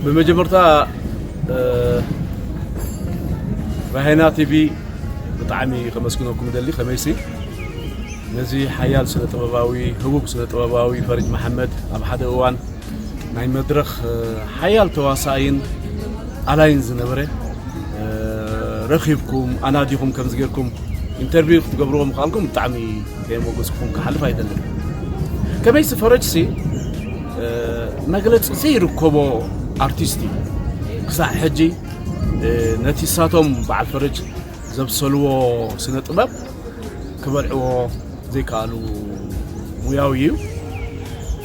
ብመጀመርታ ራሄና ቲቪ ብጣዕሚ ከመስግነኩም ደሊ። ከመይሲ ነዚ ሓያል ስነ ጥበባዊ፣ ህቡብ ስነ ጥበባዊ ፈሪጅ መሓመድ፣ ኣብ ሓደ እዋን ናይ መድረኽ ሓያል ተዋሳኣይን ኣላይን ዝነበረ፣ ረኺብኩም ኣናዲኹም ከምዚ ጌርኩም ኢንተርቪው ክትገብርዎ ምኽኣልኩም ብጣዕሚ ከየመጎስኩም ክሓልፍ ኣይደልን። ከመይሲ ፈረጅሲ መግለፂ ዘይርከቦ ኣርቲስት እዩ። ክሳዕ ሕጂ ነቲ ሳቶም በዓል ፈረጅ ዘብሰልዎ ስነ ጥበብ ክበልዕዎ ዘይከኣሉ ሙያዊ እዩ።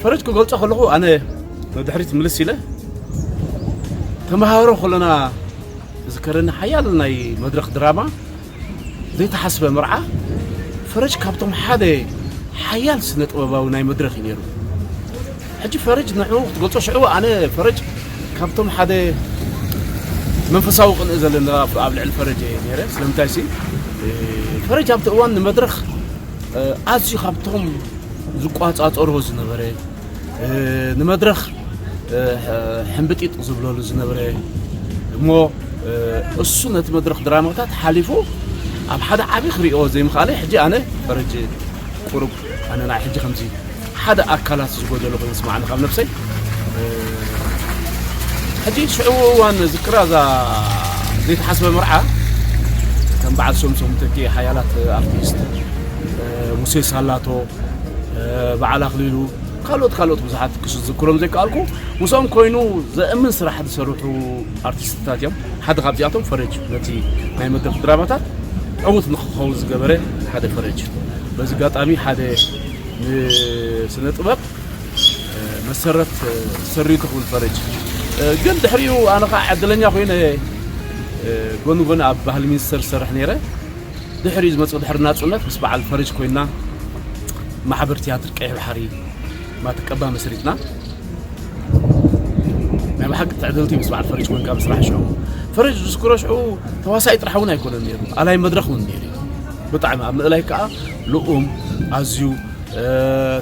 ፈረጅ ክገልጾ ከለኹ ኣነ ንድሕሪት ምልስ ኢለ ተመሃሮ ከለና ዝከረኒ ሓያል ናይ መድረኽ ድራማ ዘይተሓስበ መርዓ። ፈረጅ ካብቶም ሓደ ሓያል ስነ ጥበባዊ ናይ መድረኽ እዩ ነይሩ። ሕጂ ፈረጅ ንዕኡ ክትገልጾ ሽዑ ኣነ ፈረጅ ካብቶም ሓደ መንፈሳዊ ቅንኢ ዘለና ኣብ ልዕሊ ፈረጅ እየ ነይረ። ስለምንታይ ሲ ፈረጅ ኣብቲ እዋን ንመድረኽ ኣዝዩ ካብቶም ዝቋጻጸሮ ዝነበረ፣ ንመድረኽ ሕምብጢጥ ዝብለሉ ዝነበረ እሞ እሱ ነቲ መድረኽ ድራማታት ሓሊፉ ኣብ ሓደ ዓቢ ክሪኦ ዘይምኽኣለ። ሕጂ ኣነ ፈረጅ ቁሩብ ኣነ ናይ ሕጂ ከምዚ ሓደ ኣካላት ዝጎደሎ ኮይኑ ስማዕኒ ካብ ነብሰይ። ሕጂ ሽዑ እዋን ዝክራ እዛ ዘይተሓስበ መርዓ ከም በዓል ሶምሶም ተኪ ሓያላት ኣርቲስት፣ ሙሴ ሳላቶ፣ በዓል ኣኽሊሉ፣ ካልኦት ካልኦት ብዙሓት ክዝክሮም ዘይከኣልኩ፣ ምስኦም ኮይኑ ዘእምን ስራሕ ዝሰርሑ ኣርቲስትታት እዮም። ሓደ ካብዚኣቶም ፈረጅ ነቲ ናይ መድረኽ ድራማታት ዕዉት ንክኸውን ዝገበረ ሓደ ፈረጅ። በዚ ኣጋጣሚ ሓደ ንስነ ጥበብ መሰረት ሰሪቱ ክብል ፈረጅ። ግን ድሕሪኡ ኣነ ከዓ ዕድለኛ ኮይነ ጎኒ ጎኒ ኣብ ባህሊ ሚኒስተር ዝሰርሕ ነይረ። ድሕሪኡ ዝመፅእ ድሕሪ ናፅነት ምስ በዓል ፈረጅ ኮይና ማሕበር ትያትር ቀይሕ ባሕሪ ማትቀባ መስሪትና። ናይ ብሓቂ ትዕድልቲ ምስ በዓል ፈረጅ ኮይንካ ምስራሕ ሽዑ። ፈረጅ ዝዝክሮ ሽዑ ተዋሳኢ ጥራሕ እውን ኣይኮነን ነይሩ፣ ኣላይ መድረኽ እውን ነይሩ። ብጣዕሚ ኣብ ምእላይ ከዓ ልኡም፣ ኣዝዩ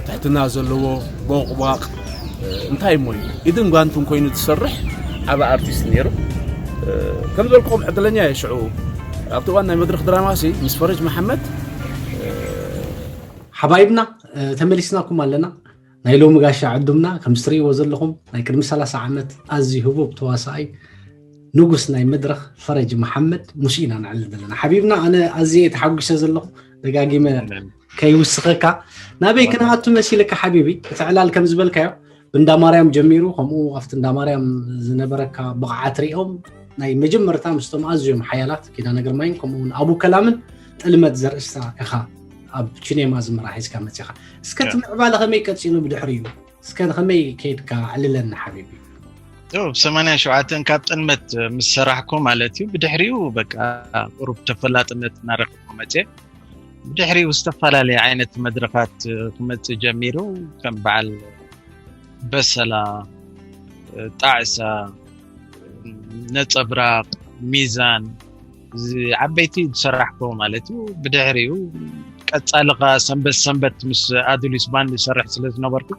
ትሕትና ዘለዎ፣ ቦቕቧቕ፣ እንታይ እሞ እዩ፣ ኢድን ጓንትን ኮይኑ ዝሰርሕ ዓቢ ኣርቲስት ነይሩ። ከም ዝበልኩኹም ዕድለኛ እየ ሽዑ ኣብቲ እዋን ናይ መድረኽ ድራማ ሲ ምስ ፈረጅ መሓመድ። ሓባይብና ተመሊስናኩም ኣለና። ናይ ሎሚ ጋሻ ዕዱምና ከምዚ ትርእይዎ ዘለኹም ናይ ቅድሚ ሰላሳ ዓመት ኣዝዩ ህቡብ ተዋሳኣይ ንጉስ ናይ መድረኽ ፈረጅ መሓመድ ሙስ ኢና ነዕልል ዘለና። ሓቢብና ኣነ ኣዝየ ተሓጒሰ ዘለኹ ደጋጊመ ከይውስኸካ ናበይ ክንኣቱ መሲልካ ሓቢቢ? እቲ ዕላል ከም ዝበልካዮ ብእንዳ ማርያም ጀሚሩ ከምኡ ኣብቲ እንዳ ማርያም ዝነበረካ ብቕዓት ሪኦም ናይ መጀመርታ ምስቶም ኣዝዮም ሓያላት ኪዳነ ግርማይን ከምኡ እውን ኣቡ ከላምን ጥልመት ዘርእስታ ኢኻ ኣብ ቺኔማ ዝምራ ሒዝካ መፂኻ። እስከ እቲ ምዕባለ ከመይ ቀፂሉ ብድሕሪኡ? እስከ ንኸመይ ከይድካ ኣዕልለኒ ሓቢቢ። ብ ሰማንያ ሸውዓተን ካብ ጥልመት ምስ ሰራሕኩ ማለት እዩ። ብድሕሪኡ በቃ ቁሩብ ተፈላጥነት እናረክብኩ መፅየ። ብድሕሪኡ ዝተፈላለየ ዓይነት መድረኻት ክመፅእ ጀሚሩ ከም በዓል በሰላ፣ ጣዕሳ፣ ነፀብራቕ፣ ሚዛን ዓበይቲ ዝሰራሕኮ ማለት እዩ። ብድሕሪኡ ቀፃልኻ ሰንበት ሰንበት ምስ ኣዱሊስ ባንድ ዝሰርሕ ስለ ዝነበርኩ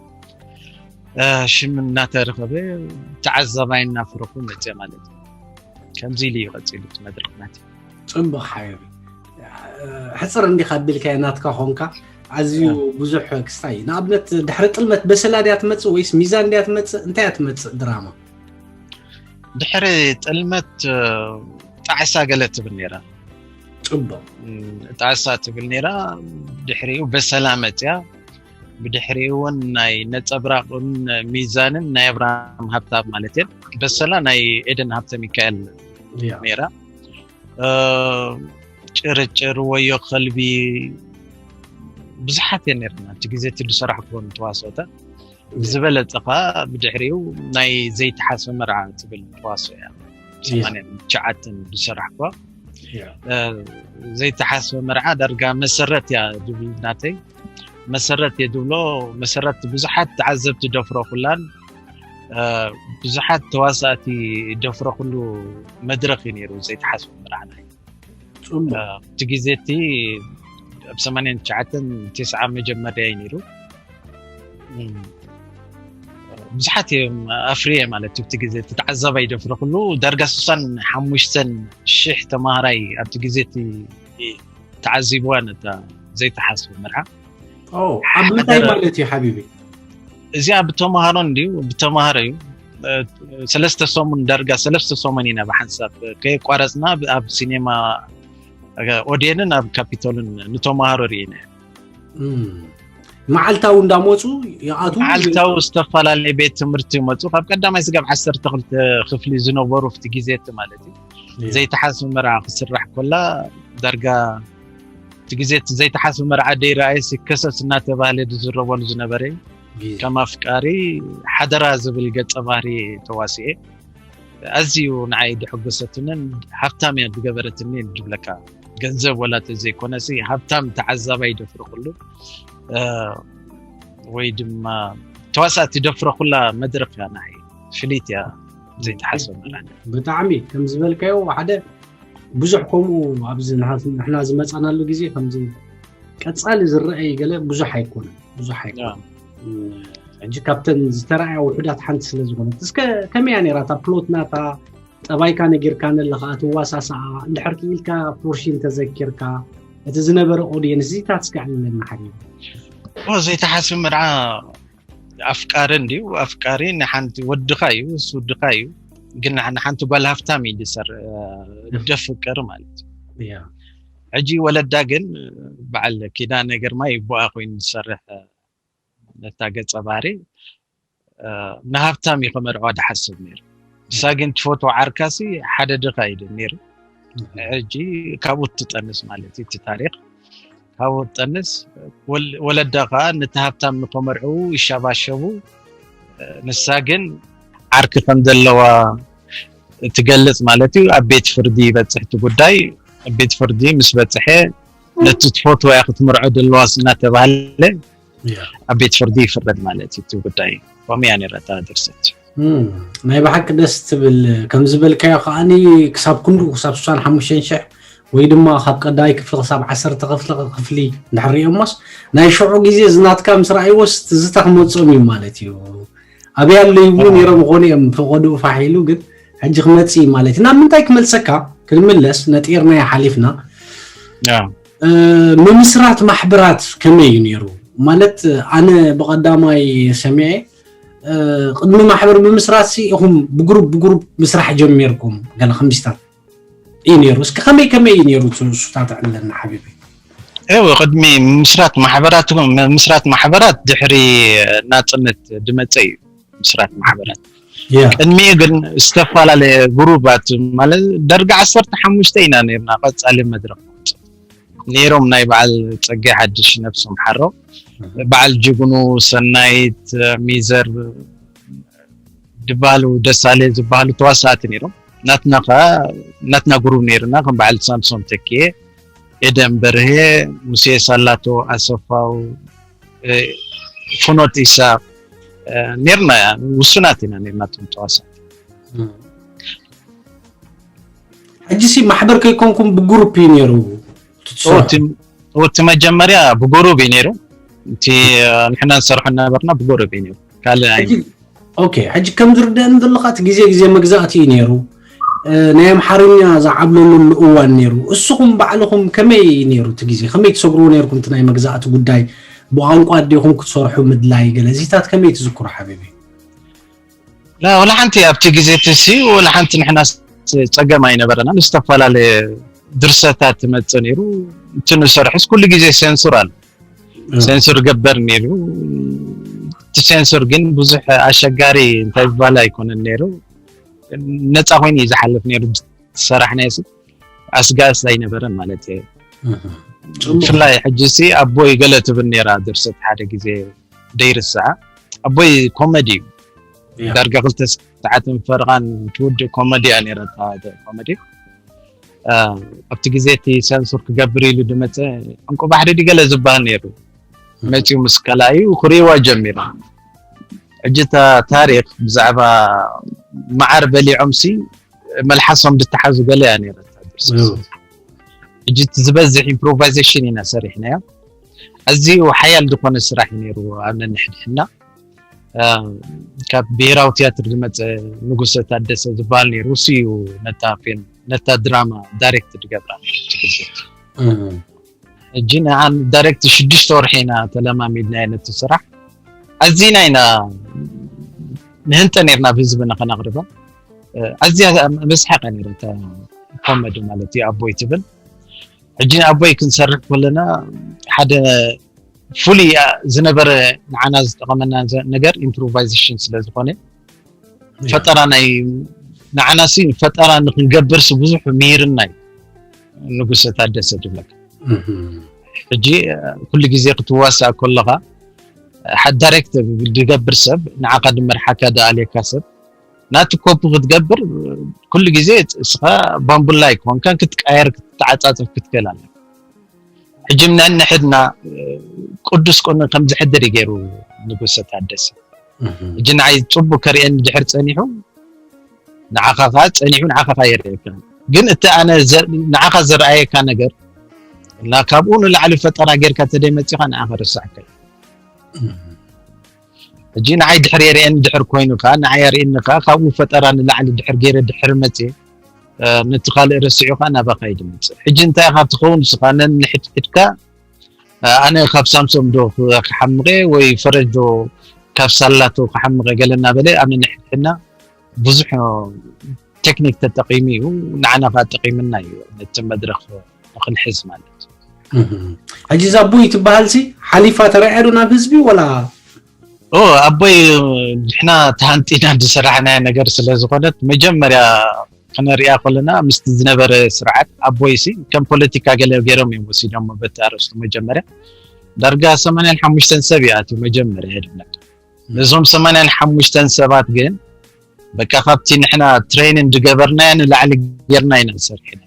ሽም እናተረኸበ ተዓዛባይ እናፍረኹ መፅየ ማለት እዩ። ከምዚ ኢሉ እዩ ቀፂሉ እቲ መድረኽ ናተይ። ፅቡቕ ሓቢቢ። ሕፅር እንዲኻ ኣቢልካዮ ናትካ ኾንካ ኣዝዩ ብዙሕ ክስታይ እዩ። ንኣብነት ድሕሪ ጥልመት በሰላ ድያ ትመፅእ ወይስ ሚዛን ድያ ትመፅእ? እንታይ እያ ትመፅእ ድራማ? ድሕሪ ጥልመት ጣዕሳ ገለ ትብል ነይራ። ፅቡቕ። ጣዕሳ ትብል ነይራ። ድሕሪኡ በሰላ መፅያ። ብድሕሪኡ እውን ናይ ነፀብራቕን ሚዛንን ናይ ኣብርሃም ሃብተኣብ ማለት እየን። በሰላ ናይ ኤደን ሃብተ ሚካኤል ነይራ። ጭርጭር፣ ወዮ ከልቢ ብዙሓት እየን ነይረን ኣብቲ ግዜ እቲ ዝሰራሕኩወን ተዋስኦታት። ብዝበለፀ ከዓ ብድሕሪኡ ናይ ዘይተሓስበ መርዓ ትብል ተዋስኦ እያ ሰማንያን ትሽዓተን ዝሰራሕኩዋ። ዘይተሓስበ መርዓ ዳርጋ መሰረት እያ ድብል ናተይ። መሰረት እየ ድብሎ። መሰረት ብዙሓት ተዓዘብቲ ደፍረኹላን ብዙሓት ተዋሳእቲ ደፍረኹሉ መድረኽ እዩ ነይሩ ዘይተሓስበ መርዓ ናይ። እቲ ግዜ እቲ ኣብ ሰማንያን ትሽዓተን ተስዓ መጀመርያ እዩ ነይሩ። ብዙሓት እዮም ኣፍርየ ማለት እዩ። እቲ ግዜ እቲ ተዓዛባይ ደፍረ ኩሉ ዳርጋ ስሳን ሓሙሽተን ሽሕ ተማሃራይ ኣብቲ ግዜ እቲ ተዓዚብዋ ነታ ዘይተሓስበ መርዓ። ኣብ ምንታይ ማለት እዩ ሓቢቢ? እዚኣ ብተማሃሮ እንዲዩ ብተማሃሮ እዩ። ሰለስተ ሰሙን ዳርጋ ሰለስተ ሰሙን ኢና ብሓንሳብ ከየቋረፅና ኣብ ሲኔማ ኦዴንን ኣብ ካፒቶልን ንተማሃሮ ርኢና። መዓልታዊ እንዳመፁ ይኣትዉ። መዓልታዊ ዝተፈላለየ ቤት ትምህርቲ ይመፁ። ካብ ቀዳማይ ስጋብ ዓሰርተ ክልተ ክፍሊ ዝነበሩ ኣብቲ ግዜ እቲ ማለት እዩ። ዘይተሓስብ መርዓ ክስራሕ ኮላ ዳርጋ እቲ ግዜ እቲ ዘይተሓስብ መርዓ ደይረኣየስ ይከሰስ እናተባህለ ዝዝረበሉ ዝነበረ እዩ። ከም ኣፍቃሪ ሓደራ ዝብል ገፀ ባህሪ ተዋሲኤ ኣዝዩ ንዓይ ድሕጎሰትንን ሃብታም እያ ዝገበረትኒ ድብለካ። ገንዘብ ወላ ተዘይኮነሲ ሃብታም ተዓዛባይ ደፍረ ኩሉ ወይ ድማ ተዋሳእቲ ደፍረ ኩላ መድረክ እያ ንዓይ ፍልይቲ እያ ዘይተሓስበ መርዓ። ብጣዕሚ ከም ዝበልካዮ ሓደ ብዙሕ ከምኡ ኣብዚ ንሕና ዝመፃናሉ ግዜ ከምዚ ቀፃሊ ዝረኣይ ገለ ብዙሕ ኣይኮነን ብዙሕ ኣይኮነን። ሕጂ ካብተን ዝተረኣያ ውሑዳት ሓንቲ ስለ ዝኾነት እስከ ከመይ እያ ነይራ እታ ፕሎት ናታ? ጠባይካ ነጊርካ ነለኻ እቲ ዋሳሳኣ እንድሕር ክኢልካ ፖርሽን ተዘኪርካ እቲ ዝነበረ ኦድየንስ እዚታት እስከ ዕልለና ሓቢቢ። ዘይተሓስብ መርዓ ኣፍቃሪ እንዲዩ ኣፍቃሪ ንሓንቲ ወድኻ እዩ እሱ ወድኻ እዩ ግን ንሓንቲ ጓል ሃፍታም እዩ ዝሰር ደፍቅር ማለት እዩ። ሕጂ ወለዳ ግን በዓል ኪዳነ ግርማ ይቦኣ ኮይኑ ዝሰርሕ ነታ ገጸ ባህሪ ንሃብታም እዩ ከመርዕዋ ድሓስብ ነይሩ። ንሳ ግን ትፈትዎ ዓርካሲ ሓደ ድኻ እዩ ነይሩ። ሕጂ ካብኡ ትጠንስ ማለት እዩ እቲ ታሪክ ካብኡ ትጠንስ። ወለዳ ከዓ ነቲ ሃብታም ንከመርዕዉ ይሻባሸቡ። ንሳ ግን ዓርኪ ከም ዘለዋ ትገልጽ ማለት እዩ። ኣብ ቤት ፍርዲ ይበጽሕ እቲ ጉዳይ። ኣብ ቤት ፍርዲ ምስ በጽሐ ነቲ ትፈትዎ እያ ክትምርዖ ደለዋስ እናተባህለ ኣብ ቤት ፍርዲ ይፍረድ ማለት እዩ እቲ ጉዳይ። ከምኡ እያ ነይራ እታ ድርሰት። ናይ ብሓቂ ደስ ትብል። ከም ዝበልካዮ ከዓኒ ክሳብ ክንድኡ ክሳብ ስሳን ሓሙሽተን ሽሕ ወይ ድማ ካብ ቀዳማይ ክፍሊ ክሳብ ዓሰርተ ክፍሊ ክፍሊ እንድሕር ሪኦሞስ ናይ ሽዑ ግዜ ዝናትካ ምስ ረኣይዎስ ትዝታ ክመፅኦም እዩ ማለት እዩ። ኣብያ ኣሎ ይብሉ ነይሮም ይኾኑ እዮም ፈቐድኡ ፋሕ ኢሉ ግን ሕጂ ክመፅእ እዩ ማለት እዩ። ናብ ምንታይ ክመልሰካ ክንምለስ ነጢርናዮ ሓሊፍና። ምምስራት ማሕበራት ከመይ እዩ ነይሩ? ማለት ኣነ ብቐዳማይ ሰሚዐ ቅድሚ ማሕበር ምምስራት ሲ ኢኹም ብግሩፕ ብግሩፕ ምስራሕ ጀሚርኩም ገለ ከምዚታት እዩ ነይሩ። እስኪ ከመይ ከመይ እዩ ነይሩ እሱታት ዕለና ሓቢቢ? እወ ቅድሚ ምስራት ማሕበራት ምስራት ማሕበራት ድሕሪ ናፅነት ድመፀ እዩ። ምስራት ማሕበራት ቅድሚኡ ግን ዝተፈላለየ ግሩባት ማለት ደርጋ ዓሰርተ ሓሙሽተ ኢና ነርና ቀፃሊ መድረክ ነይሮም ናይ በዓል ፀጋይ ሓድሽ ነብሶም ሓሮ በዓል ጅግኑ ሰናይት ሚዘር ዝበሃሉ ደሳለ ዝበሃሉ ተዋሳእቲ ነይሮም። ናትና ከዓ ናትና ግሩብ ነይርና ከም በዓል ሳምሶን ተኪኤ፣ ኤደን በርሄ፣ ሙሴ ሳላቶ፣ ኣሰፋው፣ ፍኖት ኢሳቅ ነርና። ውሱናት ኢና ነርና እቶም ተዋሳእቲ። ሕጂ ሲ ማሕበር ከይኮንኩም ብግሩፕ እዩ ነይሩ። እቲ መጀመርያ ብጉሩብ እዩ ነይሩ። እቲ ንሕና ንሰርሖ ነበርና ብጉሩብ እዩ ነይሩ። ካልእ ኣይ ኦኬ። ሕጂ ከም ዝርደአኒ ዘለካ እቲ ግዜ ግዜ መግዛእቲ እዩ ነይሩ። ናይ ኣምሓርኛ ዝዓብለሉሉ እዋን ነይሩ። እስኹም ባዕልኹም ከመይ ነይሩ እቲ ግዜ? ከመይ ትሰግርዎ ነይርኩም እቲ ናይ መግዛእቲ ጉዳይ? ብቋንቋ ኣዴኹም ክትሰርሑ ምድላይ ገለ እዚታት ከመይ ትዝክሩ ሓቢቢ? ላ ወላ ሓንቲ ኣብቲ ግዜ እቲ ሲ ወላ ሓንቲ ንሕና ጸገም ኣይነበረናን። ዝተፈላለየ ድርሰታት ትመጽእ ነይሩ። እቲ ንሰርሕስ ኩሉ ግዜ ሴንሱር ኣሎ። ሴንሱር ገበር ነይሩ። እቲ ሴንሱር ግን ብዙሕ ኣሸጋሪ እንታይ ዝበሃል ኣይኮነን ነይሩ። ነፃ ኮይኑ እዩ ዝሓልፍ ነይሩ። ዝሰራሕናዮ ሲ ኣስጋእስ ኣይነበረን ማለት እዩ። ብፍላይ ሕጂ ሲ ኣቦይ ገለ ትብል ነይራ ድርሰት ሓደ ግዜ ደይርስዓ ኣቦይ ኮመዲ እዩ። ዳርጋ ክልተ ሰዓትን ፈርቓን ትውድእ ኮመዲ እያ ነይራ። ኮመዲ ኣብቲ ግዜ እቲ ሰንሱር ክገብር ኢሉ ድመፀ ዕንቁ ባሕሪ ድገለ ዝበሃል ነይሩ። መፂኡ ምስ ከላዩ ክርእይዋ ጀሚሮም። ሕጂ እታ ታሪክ ብዛዕባ መዓር በሊዖም ሲ መልሓሶም ድተሓዙ ገለ እያ ነይራ። ሕጂ እቲ ዝበዝሕ ኢምፕሮቫይዜሽን ኢና ሰሪሕናዮ። ኣዝዩ ሓያል ዝኾነ ስራሕ እዩ ነይሩ ኣብ ነንሕድሕድና። ካብ ብሄራዊ ቲያትር ዝመፀ ንጉሰ ታደሰ ዝበሃል ነይሩ። እሱ እዩ ነታ ፊልም፣ ነታ ድራማ ዳይሬክት ዝገብራ ነይሩ። ሕጂ ንዓን ዳይሬክት ሽዱሽተ ወርሒ ኢና ተለማሚድናዮ ነቲ ስራሕ። ኣዚና ኢና ንህንጠ ነርና ብህዝቢ ንኸነቕርባ። ኣዝያ መስሓቀ ነይረ እታ ኮመዲ ማለት እዩ ኣቦይ ትብል። ሕጂ ኣቦይ ክንሰርሕ ከለና ሓደ ፍሉይ ዝነበረ ንዓና ዝጠቐመና ነገር ኢምፕሮቫይዜሽን ስለ ዝኾነ ፈጠራ ናይ ንዓና ሲ ፈጠራ ንክንገብር ሲ ብዙሕ ምሂርና እዩ ንጉሰ ታደሰ ድብለካ። ሕጂ ኩሉ ግዜ ክትዋሳእ ከለኻ ሓደ ዳይሬክት ዝገብር ሰብ ንዓኻ ድመርሓካ ድኣልየካ ሰብ ናቲ ኮፒ ክትገብር ኩሉ ግዜ እስኻ ባምቡላ ኣይኮንካን ክትቀየር ክትተዓፃፀፍ ክትክእል ኣለካ። ሕጂ ነንሕድና ቅዱስ ቁን ከም ዝሕድር እዩ ገይሩ ንጉሰ ታደሰ። ሕጂ ንዓይ ፅቡቅ ከርእየኒ ድሕር ፀኒሑ ንዓኻ ከዓ ፀኒሑ ንዓኻ ከዓ የርእየካ። ግን እቲ ኣነ ንዓኻ ዘረኣየካ ነገር እና ካብኡ ንላዕሊ ፈጠራ ጌርካ ተደይ መፂኻ ንዓኻ ረሳዕካ እዩ። ሕጂ ንዓይ ድሕር የርእየኒ ድሕር ኮይኑ ከዓ ንዓይ ኣርእየኒ ከዓ ካብኡ ፈጠራ ንላዕሊ ድሕር ገይረ ድሕር መፅየ ነቲ ካልእ ረሲዑ ከዓ ናባኻ እዩ ድመፅእ። ሕጂ እንታይ ኢኻ ትኸውን ንስኻ ነንሕድሕድካ ኣነ ካብ ሳምሶም ዶ ክሓምቐ ወይ ፈረጅ ዶ ካብ ሳላቶ ክሓምቐ ገለ እናበለ ኣብ ነንሕድሕድና ብዙሕ ቴክኒክ ተጠቒሙ እዩ ንዓና ከዓ ጠቒምና እዩ ነቲ መድረኽ ንክንሕዝ ማለት እዩ። ሕጂ እዛ ቡይ ትበሃል ሲ ሓሊፋ ተራእያ ዶ ናብ ህዝቢ ወላ ኦ ኣቦይ ንሕና ተሃንጢና ዝሰራሕናዮ ነገር ስለ ዝኾነት መጀመርያ ከነሪኣ ከለና ምስቲ ዝነበረ ስርዓት ኣቦይሲ ከም ፖለቲካ ገለ ገይሮም እዮም ወሲዶሞ በቲ ኣርእስቱ መጀመርያ ዳርጋ ሰማንያን ሓሙሽተን ሰብ እዩ ኣትዩ መጀመርያ የድብለካ ነዞም ሰማንያን ሓሙሽተን ሰባት ግን በቃ ካብቲ ንሕና ትሬንን ዝገበርናዮ ንላዕሊ ጌርና ኢና ዝሰርሕና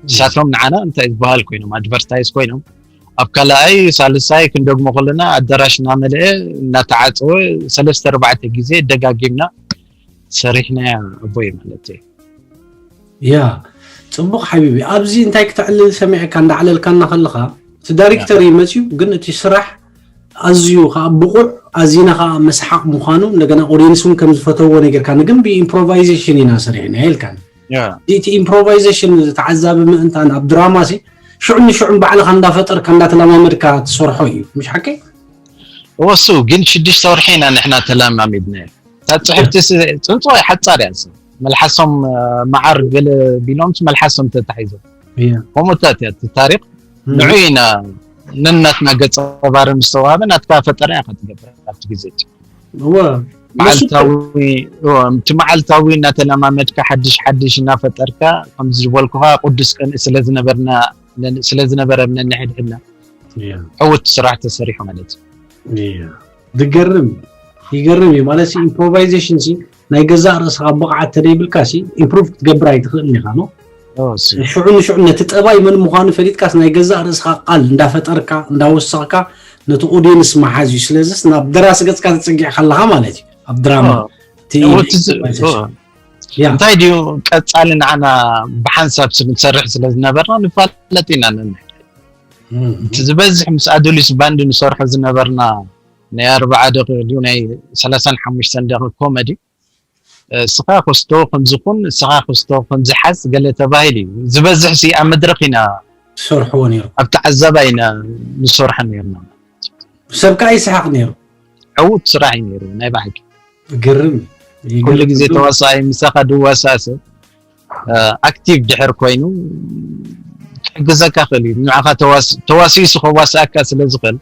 ንሳቶም ንዓና እንታይ ዝበሃል ኮይኖም ኣድቨርታይዝ ኮይኖም ኣብ ካልኣይ ሳልሳይ ክንደግሞ ከለና ኣዳራሽ እናመልአ እናተዓፀወ ሰለስተ ኣርባዕተ ግዜ ደጋጊምና ሰሪሕናያ ኣቦይ ማለት እዩ ያ ፅቡቅ ሓቢቢ ኣብዚ እንታይ ክተዕልል ሰሚዐካ እንዳዕለልካና ከለካ እቲ ዳይሬክተር እዩ መፅዩ ግን እቲ ስራሕ ኣዝዩ ከዓ ብቁዕ ኣዚና ከዓ መስሓቅ ምኳኑ እንደገና ኦዲየንስ እውን ከም ዝፈተዎ ነገርካ ንግን ብኢምፕሮቫይዜሽን ኢና ሰሪሕና ኢልካን እቲ ኢምፕሮቫይዜሽን ተዓዛቢ ምእንታን ኣብ ድራማ ሲ ሽዑ ንሽዑ ባዕልካ እንዳፈጠርካ እንዳተለማመድካ ትሰርሖ እዩ ምሽ ሓቀይ እወሱ ግን ሽዱሽተ ወርሒ ኢና ንሕና ተለማሚድና እታ ፅሕፍቲ ፅንፅዋይ ሓፃር እያ መልሓሶም መዓር ገለ ቢሎም መልሓሶም ተታሒዞም ከምኡታት እያ እቲ ታሪክ ንዑ ኢና ነናትና ገፀ ባሪ ምስ ተዋሃበ ናትካ ፈጠራ ኢኻ ትገብር ኣብቲ ግዜ መዓልታዊ እቲ መዓልታዊ እናተለማመድካ ሓድሽ ሓድሽ እናፈጠርካ ከምዚ ዝበልኩኻ ቅዱስ ቅንኢ ስለዝነበርና ስለዝነበረ ነንሕድሕድና ዕውት ስራሕ ተሰሪሑ ማለት እዩ ዝገርም ይገርም እዩ ማለት ኢምፕሮቫይዜሽን ሲ ናይ ገዛእ ርእስኻ ብቕዓት ተደይብልካ ሲ ኢምፕሩቭ ክትገብር ኣይትኽእልን ኢኻ ኖ ሽዑ ንሽዑ ነቲ ጠባይ መን ምዃኑ ፈሊጥካስ ናይ ገዛእ ርእስኻ ቃል እንዳፈጠርካ እንዳወሰኽካ ነቲ ኦዲየንስ መሓዝ እዩ ስለዚስ ናብ ደራሲ ገፅካ ተፀጊዕካ ኣለኻ ማለት እዩ ኣብ ድራማ እንታይ ድዩ ቀፃሊ ንዓና ብሓንሳብ ክንሰርሕ ስለ ዝነበርና ንፋለጥ ኢና ነንሕድ እቲ ዝበዝሕ ምስ ኣዱሊስ ባንድ ንሰርሖ ዝነበርና ናይ ኣርባዓ ደቂቕ ድዩ ናይ ሰላሳን ሓሙሽተን ደቂቕ ኮመዲ እስኻ ክስቶ ከምዝኹን እስኻ ክስቶ ከምዝሓዝ ገለ ተባሂሉ እዩ ዝበዝሕ ሲ ኣብ መድረኽ ኢና ትሰርሕዎ ነይሩ ኣብ ተዓዛባ ኢና ንሰርሖ ነርና ሰብ ከዓ ይስሓቅ ነይሩ ዕዉት ስራሕ እዩ ነይሩ ናይ ብሓቂ ግርም ኩሉ ግዜ ተዋሳኣይ ምሳኻ ድዋሳእ ሰብ ኣክቲቭ ድሕር ኮይኑ ክሕግዘካ ክእል እዩ ንዓኻ ተዋሲኡ ከዋስኣካ ስለ ዝኽእል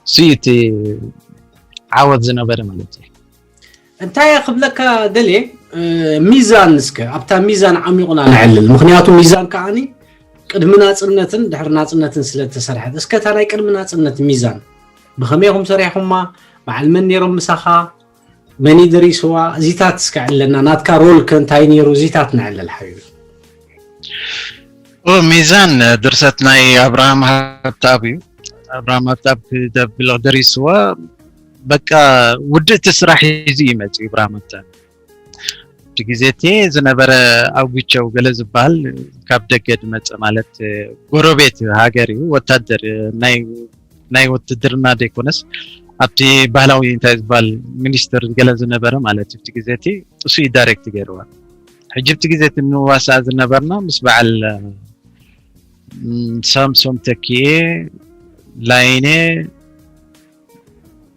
ስዩ እቲ ዓወት ዝነበረ ማለት እዩ እንታይ ክብለካ ደልየ ሚዛን እስከ ኣብታ ሚዛን ዓሚቑና ንዕልል ምክንያቱ ሚዛን ከዓኒ ቅድሚ ናፅነትን ድሕሪ ናፅነትን ስለ ተሰርሐት እስከ እታ ናይ ቅድሚ ናፅነት ሚዛን ብኸመይ ኹም ሰሪሕኹማ በዓል መን ነይሮም ምሳኻ መን ደሪስዋ እዚታት እስከ ዕለና ናትካ ሮል ከ እንታይ ነይሩ እዚታት ንዕልል ሓቢቢ ሚዛን ድርሰት ናይ ኣብርሃም ሃብተኣብ እዩ ኣብርሃም ሃብተኣብ ክደብሎ ደሪስዋ በቃ ውድእቲ ስራሕ ሒዙ ይመፅ ኢብራሂም ኣብታ እቲ ግዜ እቲ ዝነበረ ኣጉቸው ገለ ዝበሃል ካብ ደገ ዝመፀ ማለት ጎረቤት ሃገር እዩ ወታደር ናይ ናይ ውትድርና ዘይኮነስ ኣብቲ ባህላዊ እንታይ ዝበሃል ሚኒስትር ገለ ዝነበረ ማለት እዩ። እቲ ግዜ እቲ እሱ እዩ ዳይሬክት ገይርዋ። ሕጂ ኣብቲ ግዜ እቲ ንዋሳእ ዝነበርና ምስ በዓል ም፣ ሳምሶም ተኪኤ፣ ላይኔ፣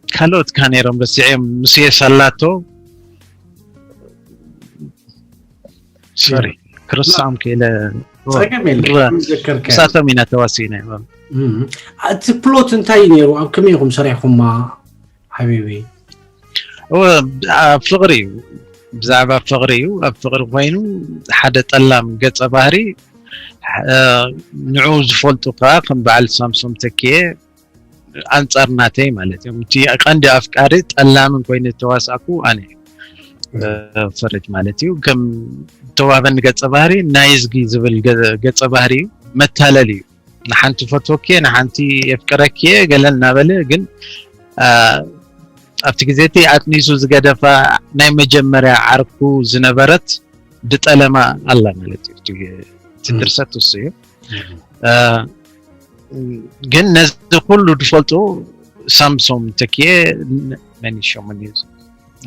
ካልኦት ካ ነይሮም ረሲዐ፣ ምስ የሳላቶ ሶሪ፣ ክርስዖም ክኢለ። ጸገም የለ። እወ። ዘከርከ ምሳቶም ኢና ተዋሲእና። እቲ ፕሎት እንታይ እዩ ነይሩ? ኣብ ከመይ ኢኹም ሰሪሕኩማ ሓቢቢ? እወ፣ ኣብ ፍቕሪ እዩ። ብዛዕባ ፍቕሪ እዩ። ኣብ ፍቕሪ ኮይኑ ሓደ ጠላም ገጸ ባህሪ፣ እ፣ ንዑ ዝፈልጡ ከዓ ከም በዓል ሳምሶም ተኪኤ ኣንጻር ናተይ ማለት እዮም። እቲ ቀንዲ ኣፍቃሪ ጠላምን ኮይኑ ዝተዋሳእኩ ኣነ እየ። እ፣ ፈረጅ ማለት እዩ። ከም ተዋህበኒ ገጸ ባህሪ ናይዝጊ ዝብል ገ-፣ ገጸ ባህሪ እዩ። መታለል እዩ። ንሓንቲ ፈትወኪ እየ፣ ንሓንቲ የፍቅረኪ እየ ገለ እናበለ ግን፣ እ፣ ኣብቲ ግዜ እቲ ኣጥኒሱ ዝገደፋ ናይ መጀመርያ ዓርኩ ዝነበረት ድጠለማ ኣላ ማለት እዩ። እቲ፣ እቲ ድርሰት እሱ እዩ። እ፣ ግን ነዚ ኩሉ ዝፈልጡ ሳምሶም ተኪኤ መን እዩ ሽሙ?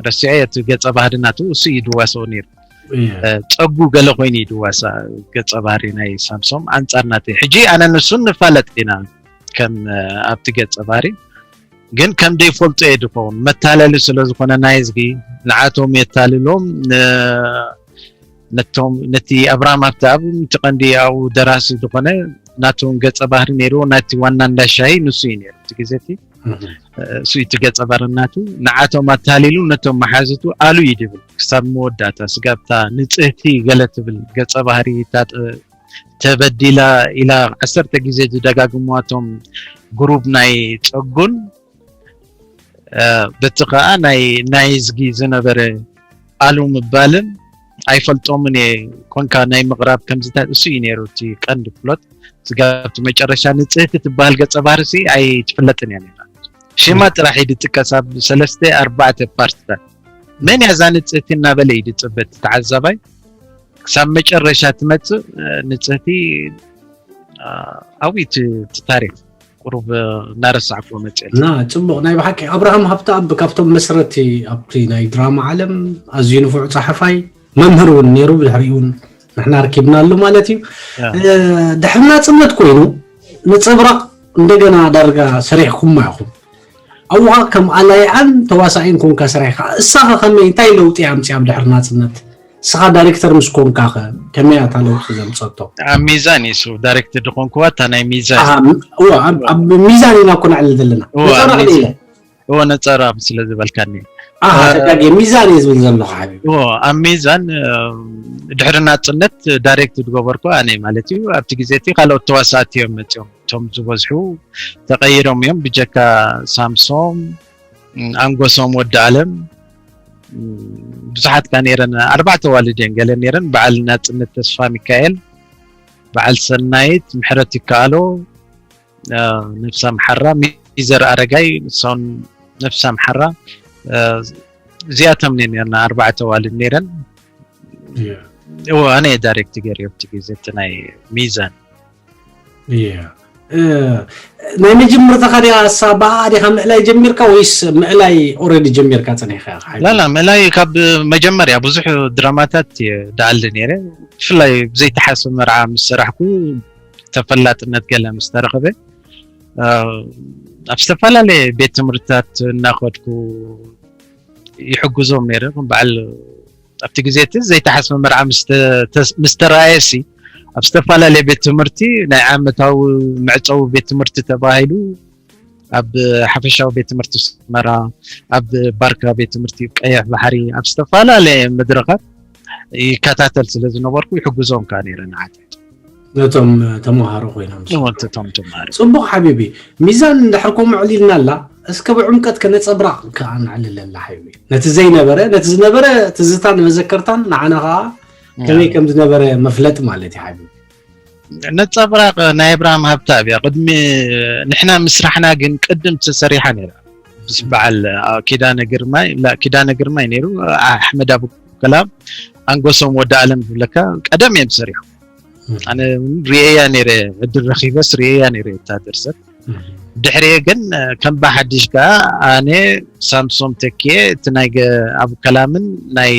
ረሲዐ፣ እቲ ገጸ ባህሪ ናቱ እሱ እዩ ድዋሰው ነይሩ። እ፣ ጸጉ ገለ ኮይኑ እዩ ድዋሳ ገጸ ባህሪ ናይ ሳምሶም ኣንጻር ናተይ። ሕጂ ኣነ ንሱን ንፋለጥ ኢና ከም፣ እ፣ ኣብቲ ገጸ ባህሪ። ግን ከም ዘይፈልጦ እየ ድኸውን። መታለሊ ስለ ዝኾነ ናይዝጊ ንዓቶም የታልሎም። ን-፣ ነቶም፣ ነቲ ኣብርሃም ሃብተኣብ እቲ ቀንዲ ኣብኡ ደራሲ ዝኾነ ናቱ እውን ገጸ ባህሪ ነይርዎ። ናቲ ዋና እንዳሻሂ ንሱ እዩ ነይሩ እቲ ግዜ እቲ። እሱ እዩ እቲ ገጸ ባህሪ ናቱ። ንዓቶም ኣታሊሉ ነቶም መሓዝቱ ኣሉ እዩ ድብል ክሳብ መወዳእታ። ስጋብታ ንጽህቲ ገለ ትብል ገጸ ባህሪ እታ ጥ-፣ ተበዲላ ኢላ ዓሰርተ ግዜ ዝደጋግሟቶም ግሩብ ናይ ጸጉን፣ እ፣ በቲ ኸኣ ናይ ናይዝጊ ዝነበረ ኣሉ ምባልን ኣይፈልጦምን እየ ኮንካ ናይ ምቕራብ ከምዚታት እሱ እዩ ነይሩ እቲ ቀንዲ ፕሎት። ስጋብ እቲ መጨረሻ ንጽህቲ ትበሃል ገጸ ባህሪ ሲ ኣይትፍለጥን እያ ነይራ። ሽማ ጥራሕ እዩ ዝጥቀስ ኣብ ሰለስተ ኣርባዕተ ፓርትታት። መን እያ እዛ ንጽህቲ እናበለ እዩ ዝጽበ እቲ ተዓዛባይ። ክሳብ መጨረሻ ትመጽእ፣ እ፣ ንጽህቲ፣ እ፣ ኣብይ እቲ፣ እቲ ታሪኽ ቁሩብ፣ እ፣ እናረሳዕኩዎ መጽእ። ና ጽቡቕ። ናይ ብሓቂ ኣብርሃም ሃብተኣብ ካብቶም መስረቲ ኣብቲ ናይ ድራማ ዓለም ኣዝዩ ንፉዕ ጸሓፋይ፣ መምህር እውን ነይሩ። ብድሕሪኡ እውን ንሕና ረኪብናሉ ማለት እዩ። ያ። እ፣ ድሕሪ ናጽነት ኮይኑ ነጸብራቕ እንደገና ዳርጋ ሰሪሕኩማ ኢኹም። ኣብኡ ኸኣ ከም ኣላይዓን ተዋሳኢን ኮንካ ሰሪሕካ። እሳኸ ከመይ፣ እንታይ ለውጢ ኣምጺኣ ኣብ ድሕሪ ናጽነት? እስኻ ዳይሬክተር ምስ ኮንካ ኸ ከመይ እያ እታ ለውጢ ዘምጸቶ? ኣብ ሚዛን እዩ እሱ ዳይሬክተር ዝኾንኩዋ እታ ናይ ሚዛን። ኣሃ፣ ም-፣ እዋ፣ ኣብ፣ ኣብ ሚዛን ኢና እኮ ነዕልል ዘለና። እዋ፣ ነጸብራቕ ሚዛን። ኢለ። እዎ፣ ነጸብራቕ ስለ ዝበልካኒ። ኣሃ፣ እ፣ ተጋግየ። ሚዛን እየ ዝብል ዘለኹ ሓቢቢ። እዎ፣ ኣብ ሚዛን፣ እ፣ ድሕሪ ናጽነት ዳይሬክት ዝገበርኩ ኣነ ማለት እዩ። ኣብቲ ግዜ እቲ ካልኦት ተዋሳእቲ እዮም መጺኦም። እቶም ዝበዝሑ ተቐይሮም እዮም። ብጀካ ሳምሶም፣ ም፣ ኣንጎሶም፣ ወዲ ኣለም፣ ም፣ ብዙሓት ካ ነይረን። ኣርባዕተ ዋልድ እየን ገለ ነይረን። በዓል ናጽነት ተስፋ ሚካኤል፣ በዓል ሰናይት፣ ምሕረት ይከኣሎ፣ እ፣ ነፍሳ ምሓራ፣ ሚዘር ኣረጋይ፣ ንሳውን ነፍሳ ምሓራ፣ እ፣ እዚኣቶም ነን ነርና ኣርባዕተ ዋልድ ነይረን። እያ። እዎ፣ ኣነ እየ ዳይሬክት ገይረ ኣብቲ ግዜ እቲ ናይ ሚዛን። እያ። እ፣ ናይ መጀመርታኻ ዲኻ፣ እሳ ብኣ ዲኻ ምእላይ ጀሚርካ ወይስ ምእላይ ኦልሬዲ ጀሚርካ ጸኒሕካ ኢኻ? ላላ፣ ምእላይ ካብ መጀመርያ ብዙሕ ድራማታት እየ ደኣሊ ነይረ። ብፍላይ ብዘይተሓስብ መርዓ ምስ ሰራሕኩ፣ ተፈላጥነት ገለ ምስ ተረኸበ፣ እ፣ ኣብ ዝተፈላለየ ቤት ትምህርትታት እናኸድኩ ይሕግዞም ነይረ። ከም በዓል ኣብቲ ግዜ እቲ ዘይተሓስበ መርዓ ምስ ተ-፣ ተስ-፣ ምስ ተረኣየ ሲ፣ ኣብ ዝተፈላለየ ቤት ትምህርቲ፣ ናይ ዓመታዊ መዕጸዊ ቤት ትምህርቲ ተባሂሉ፣ ኣብ ሓፈሻዊ ቤት ትምህርቲ ኣስመራ፣ ኣብ ባርካ ቤት ትምህርቲ ቀይሕ ባሕሪ፣ ኣብ ዝተፈላለየ መድረኻት ይከታተል ስለ ዝነበርኩ፣ ይሕግዞም ከኣ ነይረ ንዓተይ። ነቶም ተመሃሮ ኮይኖም። ንወንትቶም ተማሃሮ። ጽቡቕ ሓቢቢ። ሚዛን እንድሕር ከምኡ ኣዕሊልና ኣላ፣ እስከ ብዕምቀት ከነጸብራቕ ከኣ ነዕልለላ ሓቢቢ። ነቲ ዘይነበረ፣ ነቲ ዝነበረ ትዝታን መዘከርታን ንዓና ከኣ ከመይ ከም ዝነበረ መፍለጥ ማለት እዩ ሓቢቢ። ነጸብራቕ ናይ ኣብርሃም ሃብተኣብ እያ። ቅድሚ ንሕና ምስራሕና ግን ቅድም ተሰሪሓ ነይራ። ምስ በዓል፣ አ፣ ኪዳነ ግርማይ፣ ላ፣ ኪዳነ ግርማይ ነይሩ፣ ኣሕመድ ኣቡከላም፣ ኣንጎሶም ወዲ ኣለም ዝብለካ ቀደም እዮም ሰሪሖም። ኣነ እውን ርእየያ ነይረ፣ ዕድል ረኺበስ ርእየያ ነይረ እታ ድርሰት። ድሕሪኡ ግን ከም ብሓድሽ ከኣ ኣነ ሳምሶም ተኪኤ እቲ ናይ ገ- ኣብ ከላምን ናይ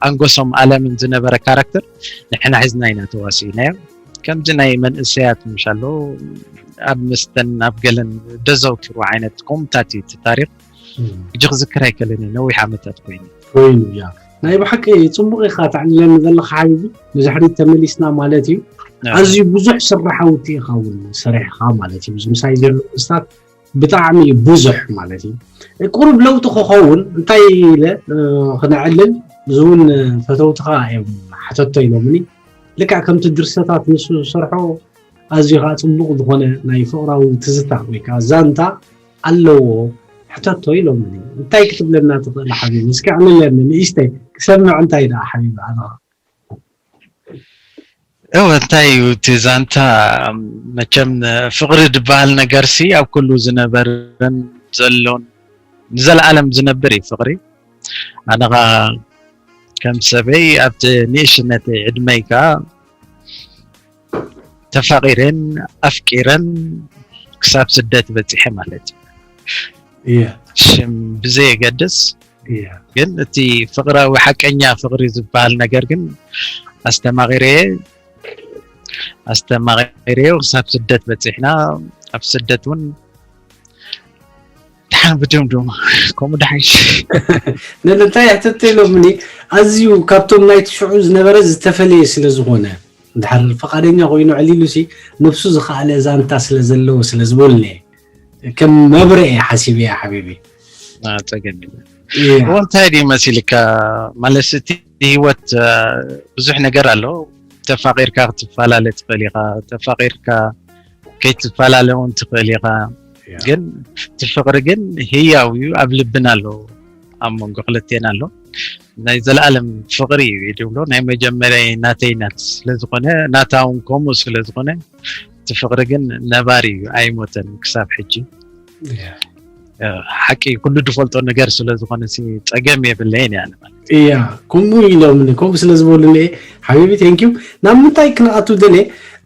ኣንጎሶም ኣለምን ዝነበረ ካራክተር ንሕና ሒዝና ኢና ተዋሲእናዮ። ከምዚ ናይ መንእሰያት ምሻሎ ኣብ መስተን ኣብ ገለን ደዘውትሩ ዓይነት ኮምታት እዩ እቲ ታሪኽ። ሕጂ ክዝክር ኣይከልን እየ፣ ነዊሕ ዓመታት ኮይኑ። ኮይኑ እያ። ናይ ብሓቂ ጽቡቕ ኢኻ ተዕልለኒ ዘለኻ ሓቢቢ። ንድሕሪት ተመሊስና ማለት እዩ። ኣዝዩ ብዙሕ ስራሓውቲ ኢኻ እውን ሰሪሕኻ ማለት እዩ። እዚ ምሳይ ዘሎ ምስታት ብጣዕሚ እዩ ብዙሕ ማለት እዩ። ቁሩብ ለውጢ ክኸውን እንታይ ኢለ ክነዕልል፣ እዚ እውን ፈተውትኻ እዮም ሓተቶ ኢሎምኒ። ልክዕ ከምቲ ድርሰታት ንሱ ዝሰርሖ ኣዝዩ ከዓ ፅቡቕ ዝኾነ ናይ ፍቕራዊ ትዝታ ወይ ከዓ ዛንታ ኣለዎ። ሕተቶ ኢሎምኒ። እንታይ ክትብለና ትኽእል ሓቢቢ? እስኪ ኣዕልለኒ ንእሽተይ ክሰምዕ። እንታይ ደኣ ሓቢቢ ኣነ እወ እንታይ እዩ እቲ ዛንታ? መቸም ፍቕሪ ዝበሃል ነገር ሲ ኣብ ኩሉ ዝነበርን ዘሎን ንዘለኣለም ዝነብር እዩ ፍቕሪ። ኣነ ኸዓ ከም ሰበይ ኣብቲ ንእሽነተይ ዕድመይ ከዓ ተፋቒረን ኣፍቂረን ክሳብ ስደት በፂሐ ማለት እዩ። እየ ሽም ብዘየገድስ እየ ግን እቲ ፍቕራዊ ሓቀኛ ፍቕሪ ዝበሃል ነገር ግን ኣስተማቒረየ ኣስተማቒረዮ ክሳብ ስደት በፂሕና። ኣብ ስደት እውን ድሓን ብድምድም ከምኡ ድሓይሽ ነንታይ ሕተተ ኢሎምኒ። ኣዝዩ ካብቶም ናይቲ ሽዑ ዝነበረ ዝተፈለየ ስለ ዝኾነ፣ እንድሕር ፈቓደኛ ኮይኑ ዕሊሉ ሲ ነብሱ ዝኸኣለ ዛንታ ስለ ዘለዎ ስለ ዝበሉኒ፣ ከም መብርዒ ሓሲበያ ሓቢቢ። ጸገም የለን። እዎ እንታይ ድዩ መሲልካ? ማለት እቲ ህይወት ብዙሕ ነገር ኣሎ። ተፋቒርካ ክትፈላለ ትኽእል ኢኻ፣ ተፋቒርካ ከይትፈላለ እውን ትኽእል ኢኻ። ግን እቲ ፍቕሪ ግን ህያው እዩ፣ ኣብ ልብና ኣሎ፣ ኣብ መንጎ ክልቴና ኣሎ። ናይ ዘለኣለም ፍቕሪ እዩ ድብሎ ናይ መጀመርያ ናተይ ናት ስለዝኾነ ናታ እውን ከምኡ ስለዝኾነ እቲ ፍቕሪ ግን ነባሪ እዩ ኣይሞተን ክሳብ ሕጂ። ሓቂ ኩሉ ዝፈልጦ ነገር ስለዝኾነ ፀገም የብለይን እያ ማለት እያ። ከምኡ ኢሎም ከምኡ ስለ ዝበሉኒ ሓቢቢ ቴንኪዩ። ናብ ምንታይ ክንኣቱ ደለ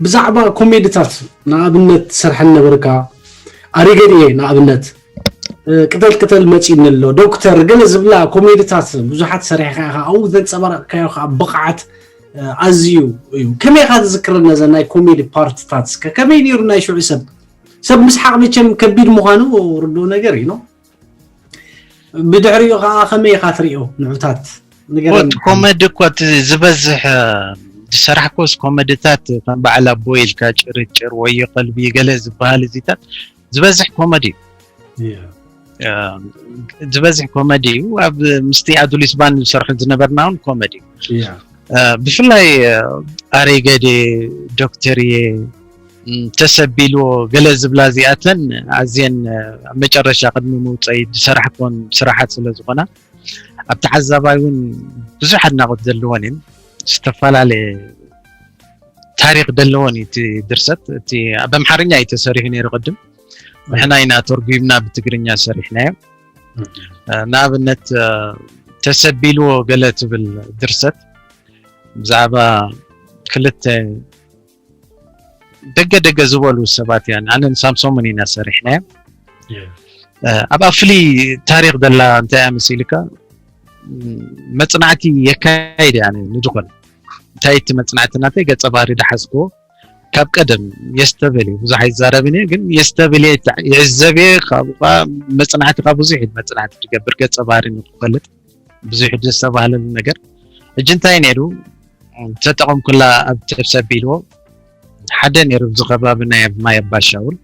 ብዛዕባ ኮሜድታት ንኣብነት ሰርሐን ነበርካ ኣሪገድ እየ ንኣብነት ቅጠል ቅጠል መፂእኒ ኣሎ ዶክተር ገለ ዝብላ ኮሜድታት ብዙሓት ሰሪሕካ ኢኻ ኣብኡ ዘንፀባረቕካዮ ከዓ ብቕዓት ኣዝዩ እዩ። ከመይ ኢኻ ትዝክረና እዘን ናይ ኮሜዲ ፓርትታት እስከ ከመይ ነይሩ ናይ ሽዑ ሰብ ሰብ ምስሓቕ መቸም ከቢድ ምዃኑ ርድኡ ነገር እዩ። ብድሕሪኡ ከዓ ከመይ ኢኻ ትሪኦ ንዑታት ንገረኒ። ኮመዲ እኮ እቲ ዝበዝሕ ዝሰራሕኮስ ኮመድታት ከም በዓል ኣቦይ ኢልካ ጭርጭር ወዮ ከልቢ ገለ ዝበሃል እዚታት ዝበዝሕ ኮመዲ እዩ። ዝበዝሕ ኮመዲ እዩ። ኣብ ምስቲ ኣዱሊስ ባንድ ዝሰርሑ ዝነበርና እውን ኮመዲ እዩ። ብፍላይ ኣሬገዴ ዶክተርየ ተሰቢልዎ ገለ ዝብላ እዚኣተን ኣዝየን ኣብ መጨረሻ ቅድሚ ምውፀይ ዝሰራሕኮን ስራሓት ስለ ዝኾና ኣብ ተዓዛባይ እውን ብዙሕ ኣድናቆት ዘለዎን እየን ዝተፈላለየ ታሪክ ዘለዎን እዩ እቲ ድርሰት እቲ ኣብ ኣምሓርኛ እዩ ተሰሪሑ ነይሩ ቅድም ንሕና ኢና ተርጉምና ብትግርኛ ሰሪሕናዮ ንኣብነት ተሰቢልዎ ገለ ትብል ድርሰት ብዛዕባ ክልተ ደገ ደገ ዝበሉ ሰባት እያ ኣነን ሳምሶምን ኢና ሰሪሕናዮ ኣብኣ ፍሉይ ታሪክ ዘላ እንታይ እያ መሲልካ መፅናዕቲ የካይድ እያ ንድኾነ እንታይ እቲ መፅናዕቲ ናተይ ገፀ ባህሪ ድሓዝክዎ ካብ ቀደም የስተብል እዩ ብዙሕ ኣይዛረብን እየ ግን የስተብል እየ ይዕዘብ እየ ካብኡ ከዓ መፅናዕቲ ካብ ብዙሕ እዩ መፅናዕቲ ትገብር ገፀ ባህሪ ንክፈልጥ ብዙሕ ደስ ዘባህለኒ ነገር ሕጂ እንታይ ነይሩ ተጠቐምኩላ ኣብ ተብሰቢልዎ ሓደ ነይሩ ኣብዚ ከባቢ ናይ ማይ ኣባሻውል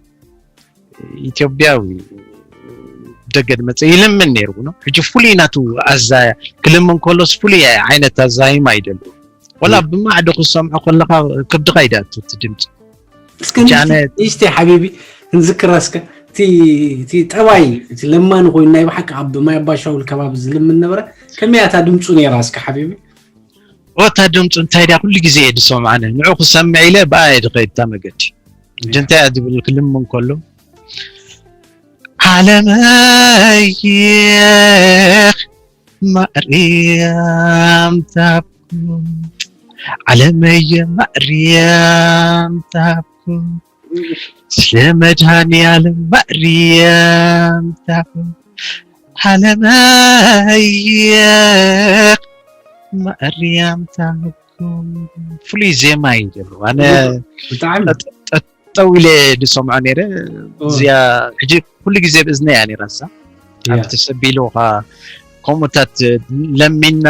ኢትዮጵያዊ ደገ ድመፀ ይልምን ነይሩ ነው ሕጂ ፍሉይ ናቱ ኣዛያ ክልምን ከሎስ ፍሉይ ዓይነት ኣዛይም ኣይደሉ ወላ ብማዕዶ ክሰምዖ ከለካ ክብድካ ይዳቱ እቲ ድምፂ እስከ ንእሽተይ ሓቢቢ ክንዝክራ እስከ እቲ ጠባይ እቲ ለማኒ ኮይኑ ናይ ብሓቂ ኣብ ማይ ኣባሻውል ከባቢ ዝልምን ነበረ ከመይ እያ እታ ድምፁ ነይራ እስከ ሓቢቢ ወታ ድምፁ እንታይ ድያ ኩሉ ግዜ እየ ዝሰምዓነ ንዑ ክሰምዕ ኢለ ብኣ እየ ዝኸይድ እታ መገዲ ሕጂ እንታይ እያ ዝብል ክልምን ከሎ ዓለመይኽ ማርያም ታብኩ ዓለመየ ማርያም ታብኩ ስለ መድሃኒኣለም ማርያም ታኹ ዓለመየቕ ማርያም ታኹ። ፍሉይ ዜማ እዩ ዘለዎ። ኣነ ብጣዕሚ ጠጠው ኢለ ዝሰምዖ ነይረ። እዚኣ ሕጂ ኩሉ ግዜ ብእዝነ እያ ነይራ። እሳ ኣብ ተሰቢሉ ኸ ከምኡታት ለሚና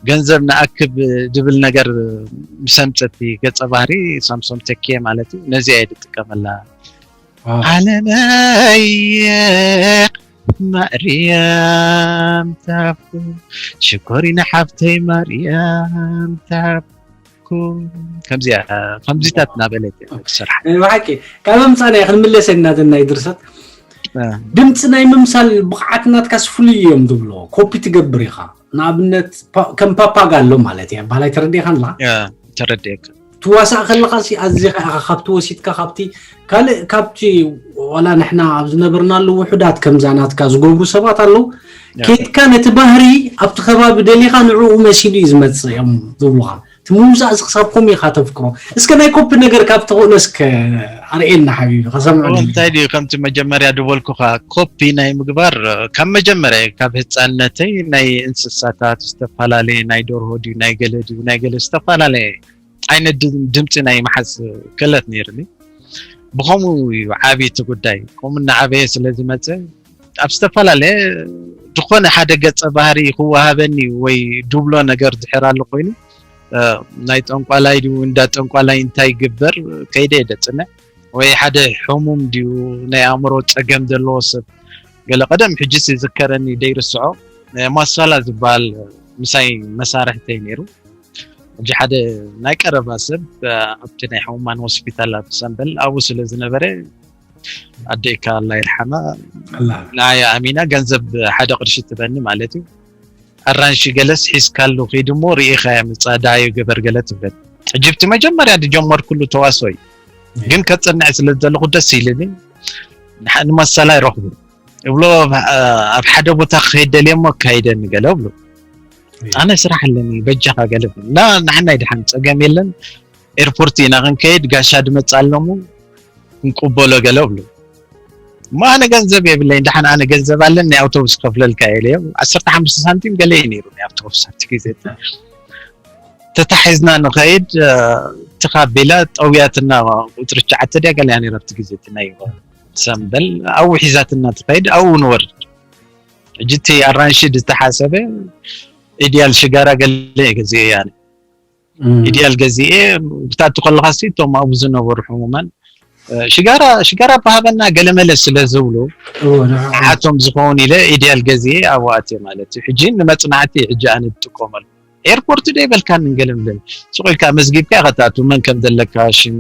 ገንዘብ ንኣክብ ዝብል ነገር ምስ ኣምፀቲ ገፀ ባህሪ ሳምሶም ተኪየ ማለት እዩ። ነዚኣ እየ ዝጥቀመላ። ዓለመየቕ ማርያም ታፉ ሽኮሪና ሓፍተይ ማርያም ታፉ ከምዚኣ ከምዚታት እናበለት እያ ትሰርሓ። ብሓቂ ካብ ኣምፃና ክንምለሰ እናተናይ ድርሰት ድምፂ ናይ ምምሳል ብቕዓት ናትካስ ፍሉይ እዮም ዝብሎ ኮፒ ትገብር ኢኻ። ንኣብነት ከም ፓፓጋ ኣሎ ማለት እያ ባህላይ ተረዲእካ ንላ ተረዲእካ ትዋሳእ ከለኻ ሲ ኣዚኻ ኢኻ ካብቲ ወሲድካ ካብቲ ካልእ ካብቲ ዋላ ንሕና ኣብ ዝነበርናሉ ውሑዳት ከምዛ ናትካ ዝገብሩ ሰባት ኣለዉ። ኬድካ ነቲ ባህሪ ኣብቲ ከባቢ ደሊኻ ንዕኡ መሲሉ እዩ ዝመፅእ እዮም ዝብሉኻ። እቲ ምውፃእ እዚ ክሳብ ከምኡ ኢኻ ተፍቅሮ። እስከ ናይ ኮፒ ነገር ካብ ትኽእሎ እስከ ኣርእየና ሓቢቢ ከሰምዑ ደሊ። እንታይ ድዩ ከምቲ መጀመርያ ዝበልኩኻ ኮፒ ናይ ምግባር ካብ መጀመርያ ካብ ህፃንነተይ ናይ እንስሳታት ዝተፈላለየ ናይ ደርሆ ድዩ ናይ ገለ ድዩ ናይ ገለ ዝተፈላለየ ዓይነት ድምፂ ናይ መሓዝ ክእለት ነይርኒ። ብኸምኡ እዩ ዓብይ እቲ ጉዳይ። ከምኡ እናዓበየ ስለ ዝመፀ ኣብ ዝተፈላለየ ዝኾነ ሓደ ገፀ ባህሪ ክወሃበኒ ወይ ድብሎ ነገር ድሕር ኣሎ ኮይኑ ናይ ጠንቋላይ ድዩ እንዳ ጠንቋላይ እንታይ ይግበር ከይደ እየ ደፅንዕ ወይ ሓደ ሕሙም ድዩ ናይ ኣእምሮ ፀገም ዘለዎ ሰብ ገለ ቀደም ሕጂ ዝዝከረኒ ደይርስዖ ማሳላ ዝበሃል ምሳይ መሳርሕተይ ነይሩ። ሕጂ ሓደ ናይ ቀረባ ሰብ ኣብቲ ናይ ሕሙማን ሆስፒታል ኣብ ሰንበል ኣብኡ ስለ ዝነበረ ኣደይካ ኣላ ይርሓማ ንዓይ ኣሚና ገንዘብ ሓደ ቅርሺ ትበኒ ማለት እዩ። ኣራንሺ ገለስ ሒዝካሉ ኺድ እሞ ርኢኻያ ምጻ ደሃዩ ግበር ገለ ትብል። ሕጂ ብቲ መጀመርያ ዝጀመርኩሉ ተዋስኦ እዩ። ግን ከጽንዕ ስለ ዝደለኹ ደስ ኢሉኒ። ንሓ- ንመሰላ ይረኽቡ እብሎ ኣብ ሓደ ቦታ ክኸይድ ደልየ እሞ ኣካይደኒ ገለ እብሉ። ኣነ ስራሕ ኣለኒ በጃኻ ገለ እብሉ። እና ንሓናይ ድሓን ጸገም የለን። ኤርፖርት ኢና ክንከይድ ጋሻ ድመጽእ ኣለሙ ክንቅበሎ ገለ እብሉ። እሞ ኣነ ገንዘብ የብለይ ድሓን ኣነ ገንዘብ ኣለኒ ናይ ኣውቶቡስ ከፍለልካ እየ ኢለዮም። ዓሰርተ ሓሙሽተ ሳንቲም ገለ እዩ ነይሩ ናይ ኣውቶቡስ ኣብቲ ግዜ። ተታሒዝና ንኸይድ ትኻቢላ ጠውያትና ቁፅሪ ትሽዓተ ድያ ገለ እያ ነይራ ኣብቲ ግዜ እቲ ናይ ሰንበል ኣብኡ ሒዛትና ትኸይድ ኣብኡ ንወርድ። ሕጂ እቲ ኣራንሺ ዝተሓሰበ ኢድያል ሽጋራ ገለ እየ ገዚኤ እያ ኢድያል ገዚኤ ክትኣቱ ከለኻ ሲ እቶም ኣብኡ ዝነበሩ ሕሙማን ሽጋራ ሽጋራ ብሃበና ገለመለ ስለ ዝብሉ ንዓቶም ዝኸውን ኢለ ኢድያል ገዚኤ ኣብኡ ኣትየ ማለት እዩ። ሕጂ ንመፅናዕቲ ሕጂ ኣነ ዝጥቀመሉ ኤርፖርት ዶ ይበልካኒ ገለምለ ሱቕ ኢልካ መዝጊብካ ኢኻ ትኣቱ መን ከም ዘለካ ሽም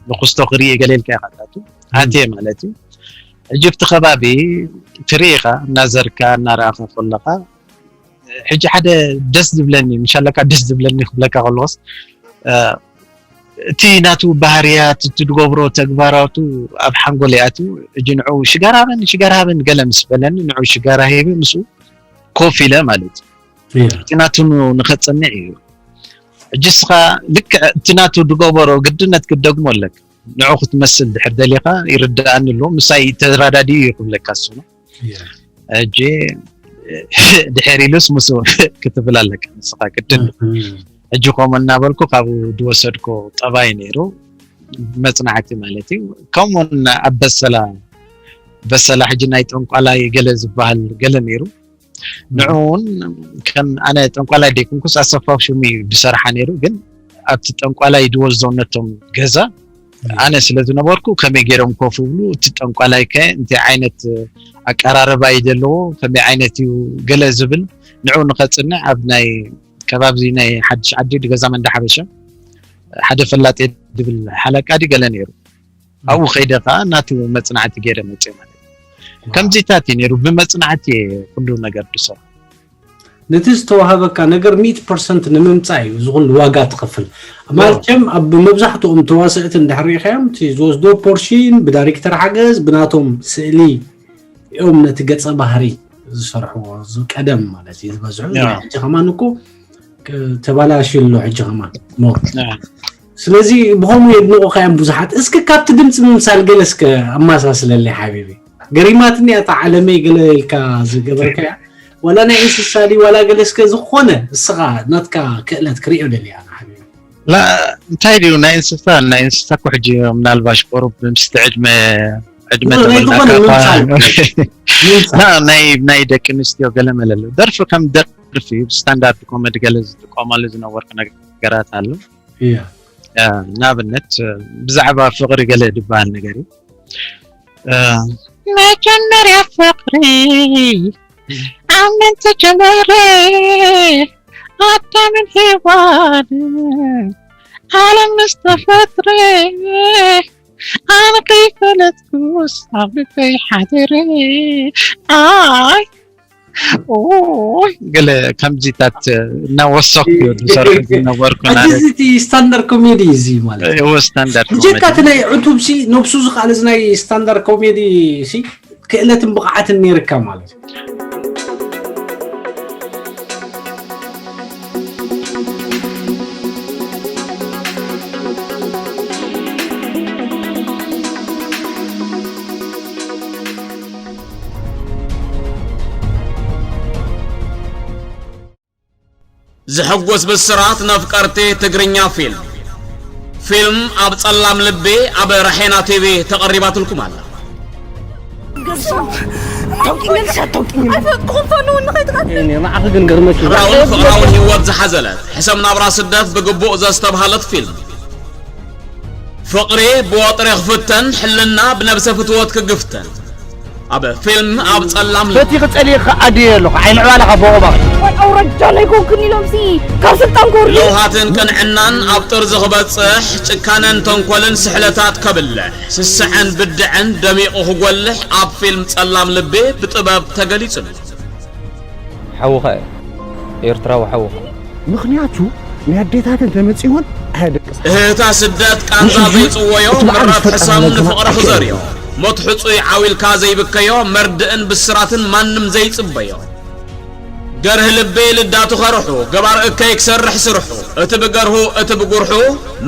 ንክስቶ ክርኢ ገለ ኢልካ ኢኻ ትኣቱ ኣትየ ማለት እዩ። ሕጂ ኣብቲ ከባቢ ትርኢ ኢኻ እናዘርካ እናረኣኻ ከለኻ ሕጂ ሓደ ደስ ዝብለኒ ምሻለካ ደስ ዝብለኒ ክብለካ ከለስ እቲ ናቱ ባህርያት እቲ ዝገብሮ ተግባራቱ ኣብ ሓንጎል ይኣትዩ። ሕጂ ንዑ ሽጋራ ሃበኒ ሽጋራ ሃበኒ ገለ ምስ በለኒ ንዑ ሽጋራ ሂበ ምስኡ ኮፍ ኢለ ማለት እዩ። እቲ ናቱ ንኸፅንዕ እዩ። ሕጂ እስኻ ልክዕ እቲ ናቱ ዝገበሮ ግድነት ክትደግሞ ኣለካ። ንዑ ክትመስል ድሕር ደሊኻ ይርድኣኒ ኣሎ ምሳይ ተራዳድኡ እዩ ክብለካ እሱ ነው። ሕጂ ድሕር ኢሉስ ምስ ክትብል ኣለካ ንስኻ ግድን ሕጂ ከምኡ እናበልኩ ካብኡ ዝወሰድኮ ጠባይ ነይሩ መፅናዕቲ ማለት እዩ። ከምኡውን ኣብ በሰላ በሰላ ሕጂ ናይ ጠንቋላይ ገለ ዝበሃል ገለ ነይሩ ንዑ እውን ከም ኣነ ጠንቋላይ ደይኩንኩስ ኣሰፋው ሽሙ እዩ ዝሰርሓ ነይሩ ግን ኣብቲ ጠንቋላይ ድወዞ ነቶም ገዛ ኣነ ስለ ዝነበርኩ ከመይ ገይሮም ኮፍ ይብሉ እቲ ጠንቋላይ ከ እንታይ ዓይነት ኣቀራርባ እዩ ዘለዎ ከመይ ዓይነት እዩ ገለ ዝብል ንዑ ንኸፅንዕ ኣብ ናይ ከባቢ ናይ ሓድሽ ዓዲ ድገዛ መንዳ ሓበሻ ሓደ ፈላጤ ድብል ሓለቃ ዲ ገለ ነይሩ ኣብኡ ከይደ ከዓ ናቱ መፅናዕቲ ገይረ መፅእ ማለት ከምዚታት እዩ ነይሩ ብመፅናዕቲ ኩሉ ነገር ድሰሩ ነቲ ዝተዋሃበካ ነገር ሚእቲ ፐርሰንት ንምምፃእ እዩ እዚ ኩሉ ዋጋ ትኸፍል። ማለትም ኣብ መብዛሕትኦም ተዋስእቲ እንድሕር ሪኢኻዮም እቲ ዝወስዶ ፖርሽን ብዳይሬክተር ሓገዝ ብናቶም ስእሊ እዮም ነቲ ገፀ ባህሪ ዝሰርሕዎ ቀደም ማለት እዩ ዝበዝሑ። ሕጂ ከማን እኮ ተባላሽ ኣሎ ሕጂ ከማን ሞር ስለዚ ብኸምኡ የድንቑኻ እዮም ብዙሓት። እስኪ ካብቲ ድምፂ ምምሳል ገለ እስከ ኣመሳስለለይ ሓቢቢ። ገሪማትኒ እያ እታ ዓለመይ ገለ ኢልካ ዝገበርካያ። ዋላ ናይ እንስሳ ድዩ ዋላ ገለ እስከ ዝኾነ እስኻ ናትካ ክእለት ክርእዮ ደልየ ኣነ ሓቢቢ። ላ እንታይ ድዩ ናይ እንስሳ ናይ እንስሳ እኮ ሕጂ ምናልባሽ ቁሩብ ምስቲ ዕድመ ዕድመ ናይ ዝኾነ ተበላካ እኳ ምምሳል ምምሳል ላ ናይ ናይ ደቂ ኣንስትዮ ገለ መለለ ደርፊ ከም ደርፊ ስታንዳርድ ኮመዲ ገለ ዝጥቀማሉ ዝነበርኩ ነገራት ኣሎ። እያ ንኣብነት ብዛዕባ ፍቕሪ ገለ ዝበሃል ነገር እዩ። መጀመርያ ፍቕሪ ኣመን ተጀመረ ኣዳምን ሄዋንን ዓለም ምስ ተፈጥረ ኣነ ከይፈለጥኩስ ኣብ ልበይ ሓደረ ኣይ ኦይ ገለ ከምዚታት እናወሰኽኩ እዩ ዝሰርሑ ዝነበርኩ ሕጂ ማለት እዚ እቲ ስታንዳርድ ኮሜዲ እዚ ማለት እዩ እዎ ስታንዳርድ ብጀካ እቲ ኮሜዲ ናይ ዕቱብ ሲ ነብሱ ዝኽኣል እዚ ናይ ስታንዳርድ ኮሜዲ ሲ ክእለትን ብቕዓትን ነይርካ ማለት እዩ ዝሕጉስ ብስራት ነፍቀርቲ ትግርኛ ፊልም። ፊልም ኣብ ጸላም ልቢ ኣብ ራሄና ቲቪ ተቐሪባትልኩም ኣላ። ታውቂኛለሽ አታውቂኝም? አይፈቅኩም ፈኑ ንኸይትቀት እኔ ንዓኺ ግን ገርመኪ። ሕብራውን ፍቕራውን ህይወት ዝሓዘለት ሕሰም ናብራ ስደት ብግቡእ ዘስተብሃለት ፊልም። ፍቕሪ ብወጥሪ ክፍተን፣ ሕልና ብነብሰ ፍትወት ክግፍተን። ኣብ ፊልም ኣብ ጸላም ልቢ። ፈቲኺ ጸሊእኺ ኣድዮ ኣለኹ ዓይኒ ዕባላኻ ቦቕባቕ እዩ። ወይ ኣውራጃ ናይ ኮንክን ኢሎም ሲ ካብ ስልጣን ክወርዱ። ለውሃትን ቅንዕናን ኣብ ጥርዚ ክበጽሕ፣ ጭካነን ተንኮልን ስሕለታት ከብልሕ፣ ስስዐን ብድዐን ደሚቑ ክጎልሕ ኣብ ፊልም ጸላም ልቢ ብጥበብ ተገሊጹ ኣሎ። ሓውኻ እየ ኤርትራዊ ሓውኻ። ምኽንያቱ ናይ ኣዴታተን ተመጺወን ኣያደቅሳ። እህታ ስደት ቃንዛ ዘይጽወዮ ምረት ሕሰም ንፍቕሪ ክዘርዮ ሞት ሕጹይ ዓው ኢልካ ዘይብከዮ መርድእን ብስራትን ማንም ዘይጽበዮ ገርህ ልቢ ልዳቱ ከርሑ ገባር እከይ ክሰርሕ ስርሑ እቲ ብገርሁ እቲ ብጉርሑ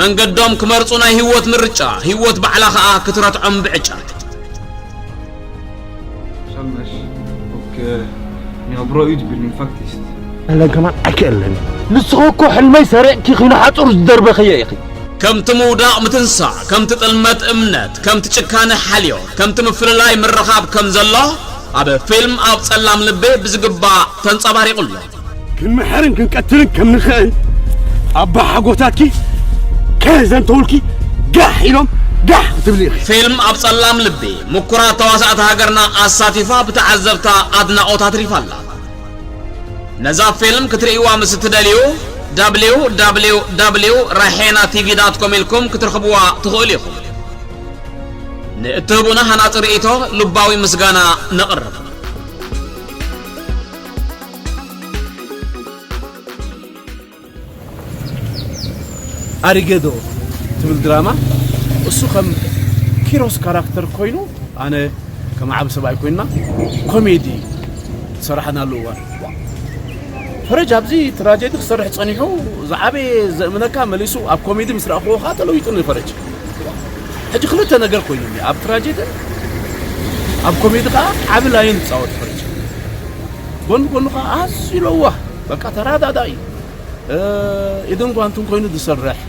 መንገዶም ክመርጹ ናይ ህይወት ምርጫ ህይወት ባዕላ ኸኣ ክትረትዖም ብዕጫ። Schammers och eh, ni har bra utbildning faktiskt. ኣለን ከማን ኣይክእልን ንስኺ እኮ ሕልመይ ሰሪቕኪ ኺኑ ሓፁር ዝደርበኽዮ ኢኺ ከምቲ ምውዳቕ ምትንሳእ፣ ከምቲ ጥልመት እምነት፣ ከምቲ ጭካነ ሓልዮ፣ ከምቲ ምፍልላይ ምርኻብ ከም ዘሎ ኣብ ፊልም ኣብ ጸላም ልቢ ብዝግባእ ተንጸባሪቑ ኣሎ። ክንምሕርን ክንቀትልን ከም ንኽእል ኣባ ሓጎታትኪ ከዘንተውልኪ ጋሕ ኢሎም ጋሕ ክትብሊ ኢኺ። ፊልም ኣብ ጸላም ልቢ ምኩራት ተዋሳእቲ ሃገርና ኣሳቲፋ ብተዓዘብታ ኣድናቖት ኣትሪፋ ኣላ። ነዛ ፊልም ክትርእይዋ ምስ እትደልዩ www ራሄና ቲቪ ዳት ኮም ኢልኩም ክትረኽብዋ ትኽእሉ ኢኹም። ንእትህቡና ሃናጺ ርእይቶ ልባዊ ምስጋና ነቕርብ። ኣሪገዶ ትብል ድራማ እሱ ከም ኪሮስ ካራክተር ኮይኑ ኣነ ከም ዓቢ ሰብኣይ ኮይንና ኮሜዲ ዝሰራሕናሉ እዋን ፈረጅ ኣብዚ ትራጀዲ ክሰርሕ ጸኒሑ ዝዓበየ ዘእምነካ መሊሱ ኣብ ኮሜዲ ምስ ረኣኽዎ ከዓ ተለዊጡኒ ፈረጅ ሕጂ ክልተ ነገር ኮይኑኒ ኣብ ትራጀዲ ኣብ ኮሜዲ ከዓ ዓቢ ላይን ይጻወት ፈረጅ ጎን ጎኑ ከዓ ኣዝዩ ለዋህ በቃ ተራዳዳኢ ኢድን ጓንትን ኮይኑ ዝሰርሕ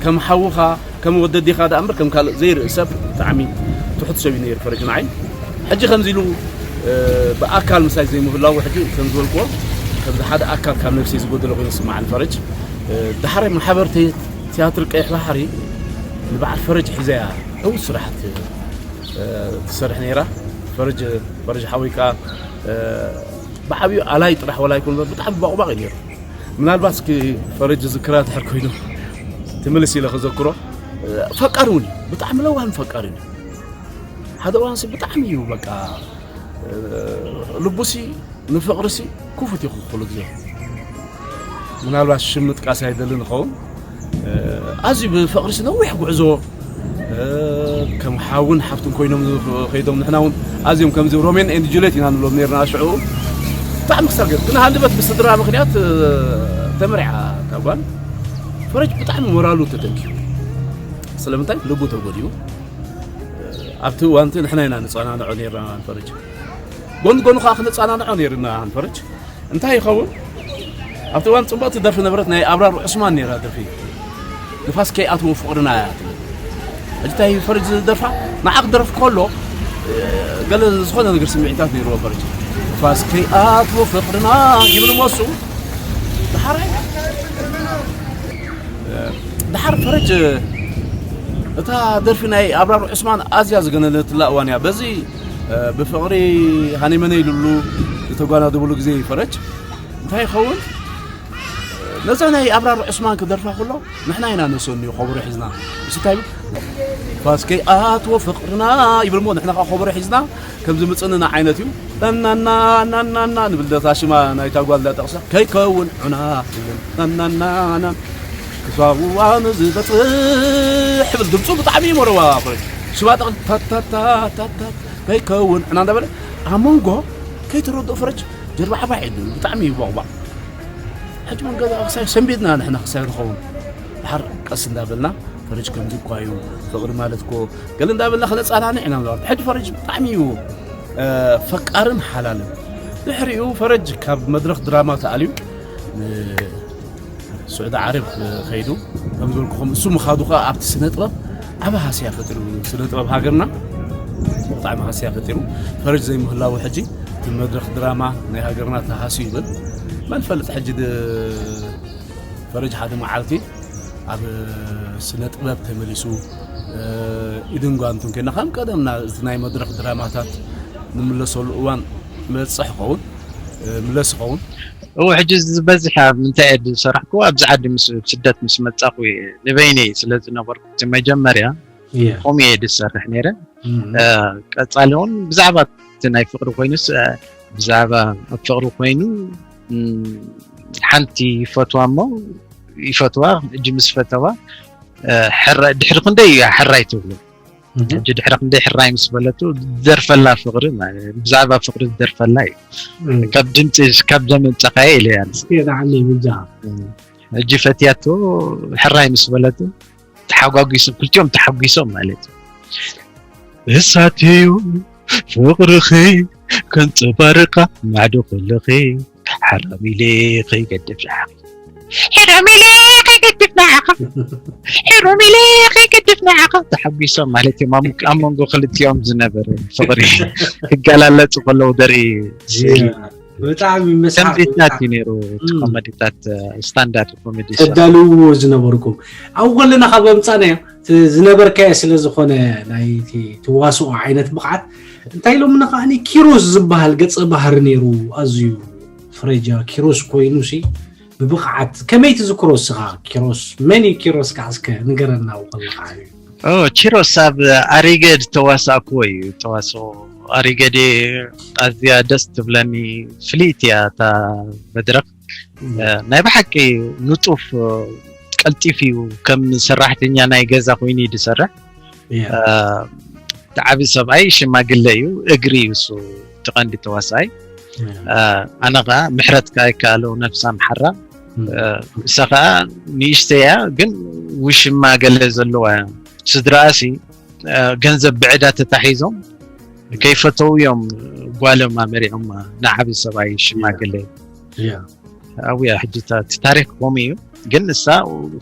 ከም ሓውኻ ከም ወደዲኻ ደኣ እምበር ከም ካልእ ዘይርኢ ሰብ ብጣዕሚ ትሑት ሰብ እዩ ነይሩ ፈረጅ ንዓይ ሕጂ ከምዚ ኢሉ ብኣካል ምሳይ ዘይምህላው ሕጂ ከም ዝበልክዎ ከምዚ ሓደ ኣካል ካብ ነብሰይ ዝጎደለ ኮይኑ ዝስምዓኒ ፈረጅ ዳሕራይ ማሕበር ትያትር ቀይሕ ባሕሪ ንበዓል ፈረጅ ሒዘያ ዕዉት ስራሕቲ ትሰርሕ ነይራ ፈረጅ ፈረጅ ሓወይ ከዓ ብዓብዩ ኣላይ ጥራሕ ዋላ ኣይኮነ ብጣዕሚ ባቑባቕ እዩ ነይሩ ምናልባት እስኪ ፈረጅ ዝዝክራ ድሕር ኮይኑ ትምልስ ኢለ ክዘክሮ ፈቃር እውን እዩ ብጣዕሚ ለዋህን ፈቃር እዩ ሓደ እዋንሲ ብጣዕሚ እዩ በቃ ልቡሲ ንፍቅርሲ ክፉት እዩ ኩሉ ግዜ ምናልባት ሽም ምጥቃስ ኣይደልን ይኸውን ኣዝዩ ብፍቅርሲ ነዊሕ ጉዕዞ ከም ሓውን ሓፍትን ኮይኖም ከይዶም ንሕና እውን ኣዝዮም ከምዚ ሮሜን ኤንድ ጁልየት ኢና ንብሎም ነርና ሽዑ ብጣዕሚ ክሳብ ገጽ ግን ሃንደበት ብስድራ ምክንያት ተመሪዓ እታ ጓል ፈረጅ ብጣዕሚ ሞራሉ ተተንኪዩ። ስለምንታይ? ልቡ ተጎዲኡ። ኣብቲ እዋንቲ ንሕና ኢና ንጸናንዖ ነይርና ንፈረጅ። ጎን ጎኑ ከኣ ክንጸናንዖ ነይርና ንፈረጅ። እንታይ ይኸውን? ኣብቲ እዋን ጽብቕቲ ደርፊ ነበረት፣ ናይ ኣብራር ዑስማን ነይራ ደርፊ። ንፋስ ከይኣትዎ ፍቕርና እያ ትብል። ሕጂ እንታይ ፈረጅ ዝደርፋ? ንዓ ክደርፍ ከሎ፣ ገለ ዝኾነ ነገር ስምዒታት ነይርዎ ፈረጅ። ንፋስ ከይኣትዎ ፍቕርና ይብል እሞ እሱ። ደሓራይ ደሓር ፈረጅ እታ ደርፊ ናይ ኣብራር ዑስማን ኣዝያ ዝገነነትላ እዋን እያ። በዚ ብፍቕሪ ሃኒመነ ኢሉሉ ዝተጓናደብሉ ግዜ ፈረጅ እንታይ ይኸውን? ነዛ ናይ ኣብራር ዑስማን ክደርፋ ከሎ ንሕና ኢና ነሰንዮ ከበሮ ሒዝና። እሱ እንታይ ይብል? ፋስከይ ኣትዎ ፍቕርና ይብል እሞ ንሕና ከኣ ከበሮ ሒዝና ከም ዝምጽንና ዓይነት እዩ። ናናና ናናና ንብል ነታ ሽማ ናይታ ጓል እንዳጠቕሰ ከይከውን ዑና ይብል ናናናና ክሳብ እዋን ዝበጽሕ ይብል ድምፁ ብጣዕሚ እዩ መረዋ ፍረጅ ሽማ ጠቕል ታታታታታት ከይከውን ዑና እንዳበለ ኣብ መንጎ ከይተረድኦ ፍረጅ ጀርባዕባዕ ኢሉ ብጣዕሚ እዩ ቦቕባቕ ሕጂ መንገዲ ክሳይ ሰንቢድና ንሕና ክሳይ ንኸውን ድሓር ቀስ እንዳበልና ፈረጅ ከምዚ እኳ እዩ ፍቕሪ ማለት እኮ ገለ እንዳበልና ክነፃናንዕ ኢና ንዛረብ። ሕጂ ፈረጅ ብጣዕሚ እዩ ፈቃርን ሓላልን። ድሕሪኡ ፈረጅ ካብ መድረኽ ድራማ ተኣልዩ ንስዑዲ ዓረብ ከይዱ ከም ዝበልኩኹም እሱ ምኻዱ ከዓ ኣብቲ ስነ ጥበብ ዓብ ሃስያ ፈጢሩ ስነ ጥበብ ሃገርና ብጣዕሚ ሃስያ ፈጢሩ ፈረጅ ዘይምህላው ሕጂ እቲ መድረኽ ድራማ ናይ ሃገርና ተሃስዩ ይብል መን ፈልጥ ሕጂ ፈረጅ ሓደ መዓልቲ ኣብ ስነ ጥበብ ተመሊሱ ኢድን ጓንቱን ኮይና ከም ቀደምና እቲ ናይ መድረኽ ድራማታት ንምለሰሉ እዋን መፅእ ይኸውን ምለስ ይኸውን እው ሕጂ ዝበዝሕ ኣብ ምንታይ እየ ዝሰራሕኩ ኣብዚ ዓዲ ምስ ስደት ምስ መጻኹ እየ ንበይነይ ስለ ዝነበርኩ እቲ መጀመርያ ከምኡ እየ ዝሰርሕ ነይረ ቀጻሊ እውን ብዛዕባ እቲ ናይ ፍቅሪ ኮይኑስ ብዛዕባ ኣብ ፍቅሪ ኮይኑ ሓንቲ ይፈትዋ እሞ ይፈትዋ እጂ ምስ ፈተዋ ድሕሪ ክንደይ እዩ ሕራይ ትብሉ እጂ ድሕሪ ክንደይ ሕራይ ምስ በለቱ ዝደርፈላ ፍቅሪ ብዛዕባ ፍቅሪ ዝደርፈላ እዩ ካብ ድምፂ ካብ ዘመንፀኻየ ኢለያ ንዓኒ ምጃ እጂ ፈትያቶ ሕራይ ምስ በለቱ ተሓጓጒሶም ክልቲኦም ተሓጒሶም ማለት እዩ እሳት እዩ ፍቕርኺ ከንጸባርቓ ማዕዶ ከለኺ ሓራም ኢለ ከይገድፍ ንዓኺ ሕሩም ኢለ ከይገድፍ ንዓኻ ሕሩም ኢለ ከይገድፍ ንዓኻ ተሓጒሶም ማለት እዮም ኣብ መንጎ ክልቲኦም ዝነበረ ፍቕሪ ክገላለጹ ከለዉ ዘርኢ ስእሊ ብጣዕሚ መስሓቕ ከምዚታት እዩ ነይሩ እቲ ኮሜዲታት ስታንዳርድ ኮሜዲ ተዳልውዎ ዝነበርኩም ኣብኡ ከለና ካብ ኣምፃናዮ ዝነበርካዮ ስለ ዝኾነ ናይቲ ትዋስኦ ዓይነት ብቕዓት እንታይ ኢሎምና ከዓኒ ኪሮስ ዝበሃል ገፀ ባህሪ ነይሩ ኣዝዩ ፍረጃ ኪሮስ ኮይኑ ሲ ብብቕዓት ከመይ ትዝክሮ እስኻ ኪሮስ መን እዩ ኪሮስ ከዓ እስከ ንገረና ኣብኡ ከለኻ እዩ ኪሮስ ኣብ ኣሪገ ዝተዋሳእክዎ እዩ ተዋስኦ ኣሪገ ኣዝያ ደስ ትብለኒ ፍልይቲ እያ እታ መድረክ ናይ ብሓቂ ንጡፍ ቀልጢፍ እዩ ከም ሰራሕተኛ ናይ ገዛ ኮይኑ እዩ ዝሰርሕ እቲ ዓቢ ሰብኣይ ሽማግለ እዩ እግሪ እዩ እሱ እቲ ቀንዲ ተዋሳኣይ ኣነ ከዓ ምሕረት ከዓ ይከኣሎ ነብሳ ምሓራ እሳ ከዓ ንእሽተያ ግን ውሽማ ገለ ዘለዋ ስድራኣሲ ገንዘብ ብዕዳ ተታሒዞም ከይፈተው እዮም ጓሎም ኣመሪዖም ንዓቢ ሰብኣይ ሽማግለ ኣብያ ሕጂ እቲ ታሪክ ከምኡ እዩ ግን እሳ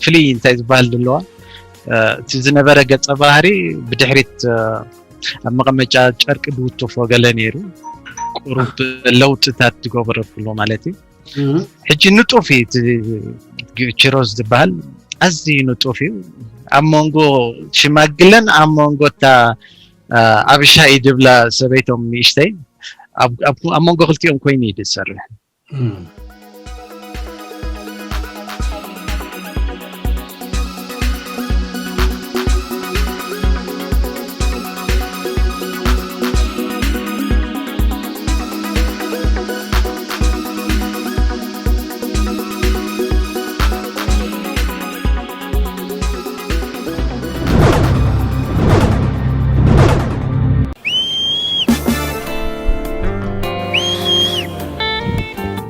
ፍልይ እንታይ ዝበሃል ዘለዋ እቲ ዝነበረ ገጸ ባህሪ ብድሕሪት ኣብ መቐመጫ ጨርቂ ዝውትፎ ገለ ነይሩ ቁሩብ ለውጥታት ዝገበረትሉ ማለት እዩ ሕጂ ንጡፍ እዩ ኪሮስ ዝበሃል ኣዝዩ ንጡፍ እዩ ኣብ መንጎ ሽማግለን ኣብ መንጎ እታ ኣብሻይ ድብላ ሰበይቶም ንእሽተይ ኣብ መንጎ ክልቲኦም ኮይኑ እዩ ዝሰርሕ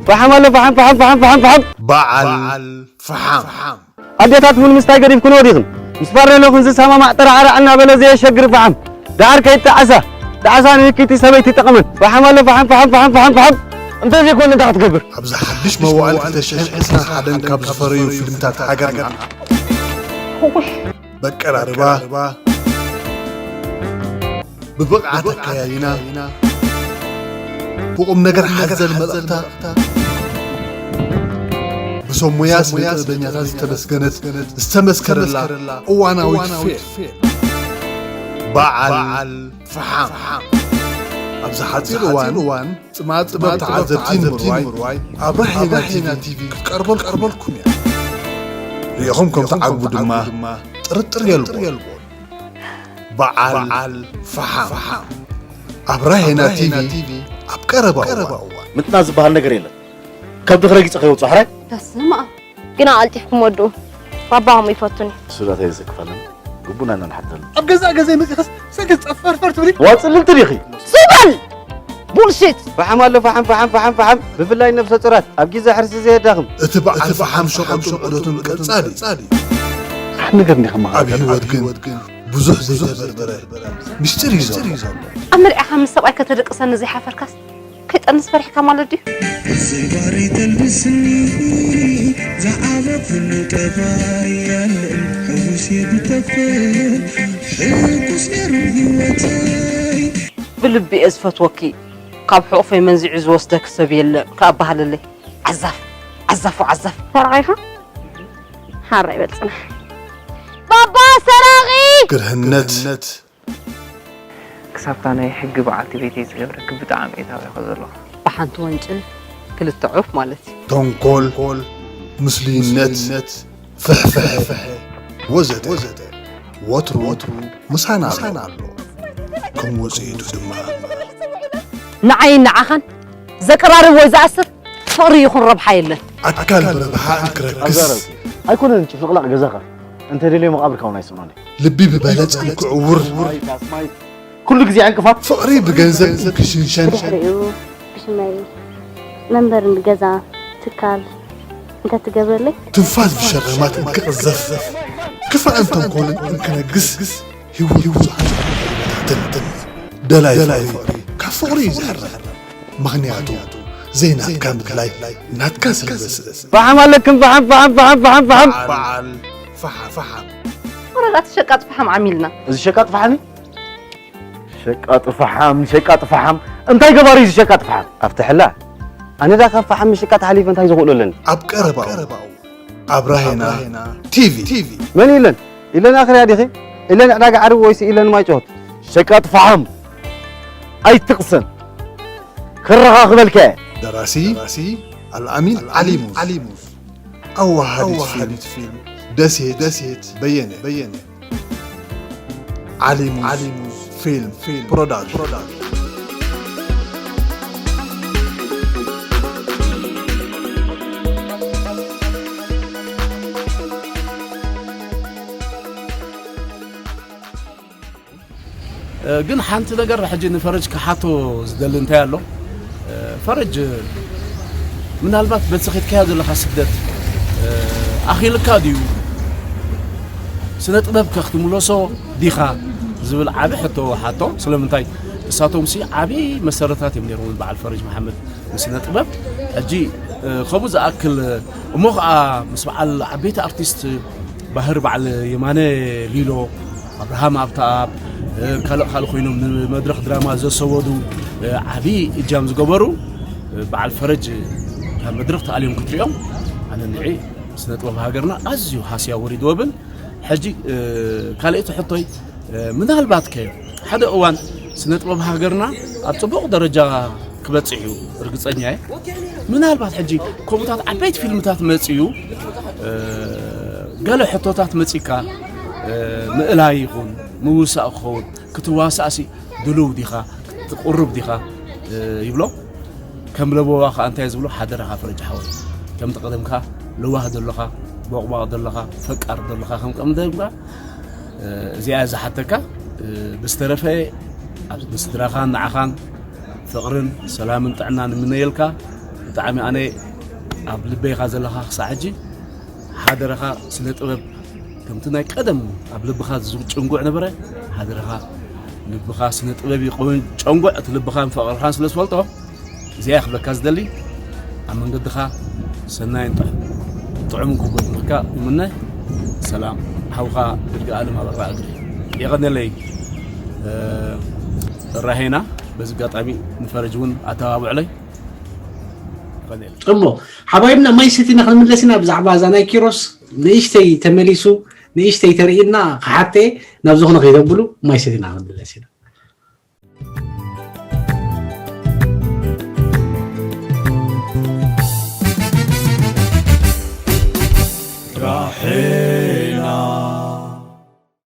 فحم ولا فحم فحم فحم فحم فحم بعل فحم ኣዴታት እውን ምስታይ ገዲፍክንኦ ዲኽን? ምስ ፋሬሎኽን ዝሰማማዕ ጥራዕራዕ እናበለ ዘየሸግር ፈሓም። ደሓር ከይጠዓሳ፣ ጣዕሳ ንህኪቲ ሰበይቲ ጠቐመን። ፈሓም ኣሎ፣ ፈሓም፣ ፈሓም፣ ፈሓም፣ ፈሓም፣ ፈሓም። እንተዘይኮነ እንታይ ክትገብር? ኣብዚ ሓድሽ መዋዕል ክልተ ሽሕን ዕስራን ሓደን ካብ ዝፈረዩ ፊልምታት ሃገርና፣ በቀራርባ፣ ብብቕዓት ኣከያይና፣ ብቑም ነገር ሓዘል መልእኽታ፣ ብሰብ ሞያ ስነ ጥበበኛታት ዝተመስገነት፣ ዝተመስከረላ እዋናዊት ፊልም በዓል ፈሓም። ኣብዚ ሓጺር እዋን ጽማጽ ጥበብ ተዓዘብቲ ንምርዋይ ኣብ ራሄና ቲቪ ክትቀርበልኩም እያ። ርኢኹም ከም ትዓግቡ ድማ ጥርጥር የልቦን። በዓል ፈሓም ኣብ ራሄና ቲቪ ኣብ ቀረባ እዋን። ምጥና ዝበሃል ነገር የለን። ከብድኺ ረጊጸ ከይወጽኦ ሕራይ። በስመ ኣብ። ግና ቀልጢፍኩም ወድኡ። ባባ ከምኡ ይፈቱኒ። እሱ ዳታ የዘክፈለን። ግቡና ኢና ንሓተሉ። ኣብ ገዛእ ገዛይ መጺኸስ ሰገዝ ጸፈርፈር ትብሊ? ዋ ጽልልቲ ዲኺ? ሱበል! ቡልሺት! ፈሓም ኣሎ፣ ፈሓም፣ ፈሓም፣ ፈሓም፣ ፈሓም። ብፍላይ ነብሰ ጹራት ኣብ ግዜ ሕርሲ ዘየዳኽም። እቲ በዓል ፈሓም ሸቐጡን ዑደቱን ቀጻሊ። ሓደ ነገር እንዲኻ መሃር ኣብ ህይወት ግን ብዙሕ ዘይተበርበረ ምስጢር እዩ ዘሎ። ኣብ መርዓኻ ምስ ሰብኣይ ከተደቅሰኒ ዘይሓፈርካስ ከይጠንስ ፈሪሕካ ማለት ድዩ? ዘይባሪ ተልብስኒ ዝዓበኹሉ ጠባይ ያለን ሕጉስ የብተኽል ሕጉስ ነይሩ ህይወተይ። ብልቢ እየ ዝፈትወኪ። ካብ ሕቑፈይ መንዚዑ ዝወስደኪ ሰብ የለ ከኣባህለለይ። ዓዛፍ፣ ዓዛፉ ዓዛፍ። ሰራቒኻ ሓራ ይበል ጽናሕ። ባባ ሰራቒ! ግርህነት። ክሳብታ ናይ ሕጊ በዓልቲ ቤተይ ዝገብረኪ ብጣዕሚ እየ ታቢኸ ዘለኹ። ብሓንቲ ወንጭል ክልተ ዑፍ ማለት እዩ። ተንኮል፣ ምስሉይነት፣ ፍሕፍሕ፣ ወዘተ፣ ወዘተ፣ ወትሩ፣ ወትሩ ምሳና ኣሎ። ከም ውጽኢቱ ድማ ንዓይን ንዓኻን ዘቀራርብ ወይ ዝኣስር ፍቕሪ ይኹን ረብሓ የለን። ኣካል ብረብሓ እንክረክስ። ኣይኮነን ጭፍልቕላቕ ገዛኻ። እንተ ደልዮ መቓብርካ እውን ኣይስእኖን እዩ። ልቢ ብበለጸ እንክዕውር። ኩሉ ግዜ ዕንቅፋት። ፍቕሪ ብገንዘብ እንክሽንሸን። ብድሕሪኡ ብሽመይ መንበሪ ገዛ፣ ትካል እንተትገብረለይ። ትንፋስ ብሸረማት እንክቕዘፍ። ክፋእን ተንኮልን እንክነግስ። ህይወት ብዙሓት ተበታትን። ደላይ ፍቕሪ ካብ ፍቕሪ እዩ ዝሕረር። ምኽንያቱ ዘይናትካ ምድላይ ናትካ ስለ ዘስእስ። ፈሓም ኣለክን፣ ፈሓም፣ ፈሓም፣ ፈሓም፣ ፈሓም፣ ፈሓም። በዓል ፈሓም፣ ፈሓም። ወረዳ እቲ ሸቃጥ ፈሓም ዓሚልና። እዚ ሸቃጥ ፈሓም እዩ? ሸቃጥ ፈሓም፣ ሸቃጥ ፈሓም። እንታይ ገባሪ እዩ እዚ ሸቃጥ ፈሓም? ኣብቲ ሕላ፣ ኣነ ዳ ካብ ፈሓም ምሽቃጥ ሓሊፈ እንታይ ዘኽእሎ ኣለኒ? ኣብ ቀረባኡ፣ ኣብ ራሄና ቲቪ። መን ኢለን? ኢለን ኣኽርያ ዲኺ? ኢለን ዕዳጋ ዓርቢ ወይስ ኢለን ማይጨወት? ሸቃጥ ፈሓም ኣይትቕሰን። ክረኻኽበልካ እየ። ደራሲ ኣልኣሚን ዓሊሙዝ። ኣዋሃዲት ፊልም ደሴት በየነ። ዓሊሙዝ ፊልም ፕሮዳክሽን። እ፣ ግን ሓንቲ ነገር ሕጂ ንፈረጅ ክሓቶ ዝደሊ እንታይ ኣሎ? እ፣ ፈረጅ ምናልባት በቲ ኸድካዮ ዘለኻ ስደት፣ እ፣ ኣኺልካ ድዩ? ስነ ጥበብ ከ ክትምለሶ ዲኻ? ዝብል ዓቢ ሕቶ ሓቶ። ስለምንታይ? እሳቶምሲ ዓቢ መሰረታት እዮም ነይሮም፣ በዓል ፈረጅ መሓመድ። ንስነ ጥበብ። ሕጂ፣ እ፣ ከምኡ ዝኣክል፣ እሞ ኸዓ ምስ በዓል ዓበይቲ ኣርቲስት ባህር፣ በዓል የማነ ሊሎ፣ ኣብርሃም ኣብተኣብ፣ እ፣ ካልእ ካልእ ኮይኖም ንመድረኽ ድራማ ዘሰወዱ፣ እ፣ ዓቢ እጃም ዝገበሩ፣ እ፣ በዓል ፈረጅ ካብ መድረኽ ተኣልዮም ክትሪኦም፣ ኣነ ንዒ ስነ ጥበብ ሃገርና ኣዝዩ ሃስያ ወሪድዎ ብል። ሕጂ፣ እ፣ ካልኣይቲ ሕቶይ፣ እ፣ ምናልባት ከ ሓደ እዋን ስነ ጥበብ ሃገርና ኣብ ጽቡቕ ደረጃ ክበጽሕ እዩ፣ ርግጸኛ እየ። ምናልባት ሕጂ ከምኡታት ዓበይቲ ፊልምታት መጽዩ፣ እ፣ ገለ ሕቶታት መጺካ፣ እ፣ ምእላይ ይኹን ምውሳእ ክኸውን፣ ክትዋሳእሲ ድሉው ዲኻ? ክትቁርብ ዲኻ? እ፣ ይብሎ። ከም ለበዋ ከኣ እንታይ ዝብሎ፣ ሓደራኻ ፈረጅ ሓወይ፣ ከምቲ ቀደምካ ለዋህ ደለኻ፣ ቦቕባቕ ደለኻ፣ ፈቃር ደለኻ፣ ከም ቀደምካ፣ እ፣ እዚኣ እያ ዝሓተካ። እ፣ ብዝተረፈ ኣብ ንስድራኻን ንዓኻን ፍቕርን ሰላምን ጥዕናን እምነየልካ። ብጣዕሚ ኣነ ኣብ ልበይ ኢኻ ዘለኻ ክሳዕ ሕጂ። ሓደረኻ ስነ ጥበብ ከምቲ ናይ ቀደም ኣብ ልብኻ ዝጭንጉዕ ነበረ። ሓደረኻ ልብኻ ስነ ጥበብ ይኸውን ጨንጉዕ፣ እቲ ልብኻን ፍቕርኻን ስለ ዝፈልጦ፣ እዚኣ ክብለካ ዝደሊ፣ ኣብ መንገድኻ ሰናይን ጥዑ- ጥዑምን ክጎድመካ ይምነ። ሰላም፣ ሓውኻ ብርጌድ ኣለም ኣበራ እግሪ። የቐነለይ ራሄና። በዚ ኣጋጣሚ ንፈረጅ እውን ኣተባብዕለይ። የቐነለይ። እሞ ሓባይብና ማይ ሰቲና ክንምለስ ኢና። ብዛዕባ እዛ ናይ ኪሮስ ንእሽተይ ተመሊሱ ንእሽተይ ተርእና ክሓተ ናብ ዝኾነ ከይተብሉ ማይ ሰቲና ክንምለስ ኢና።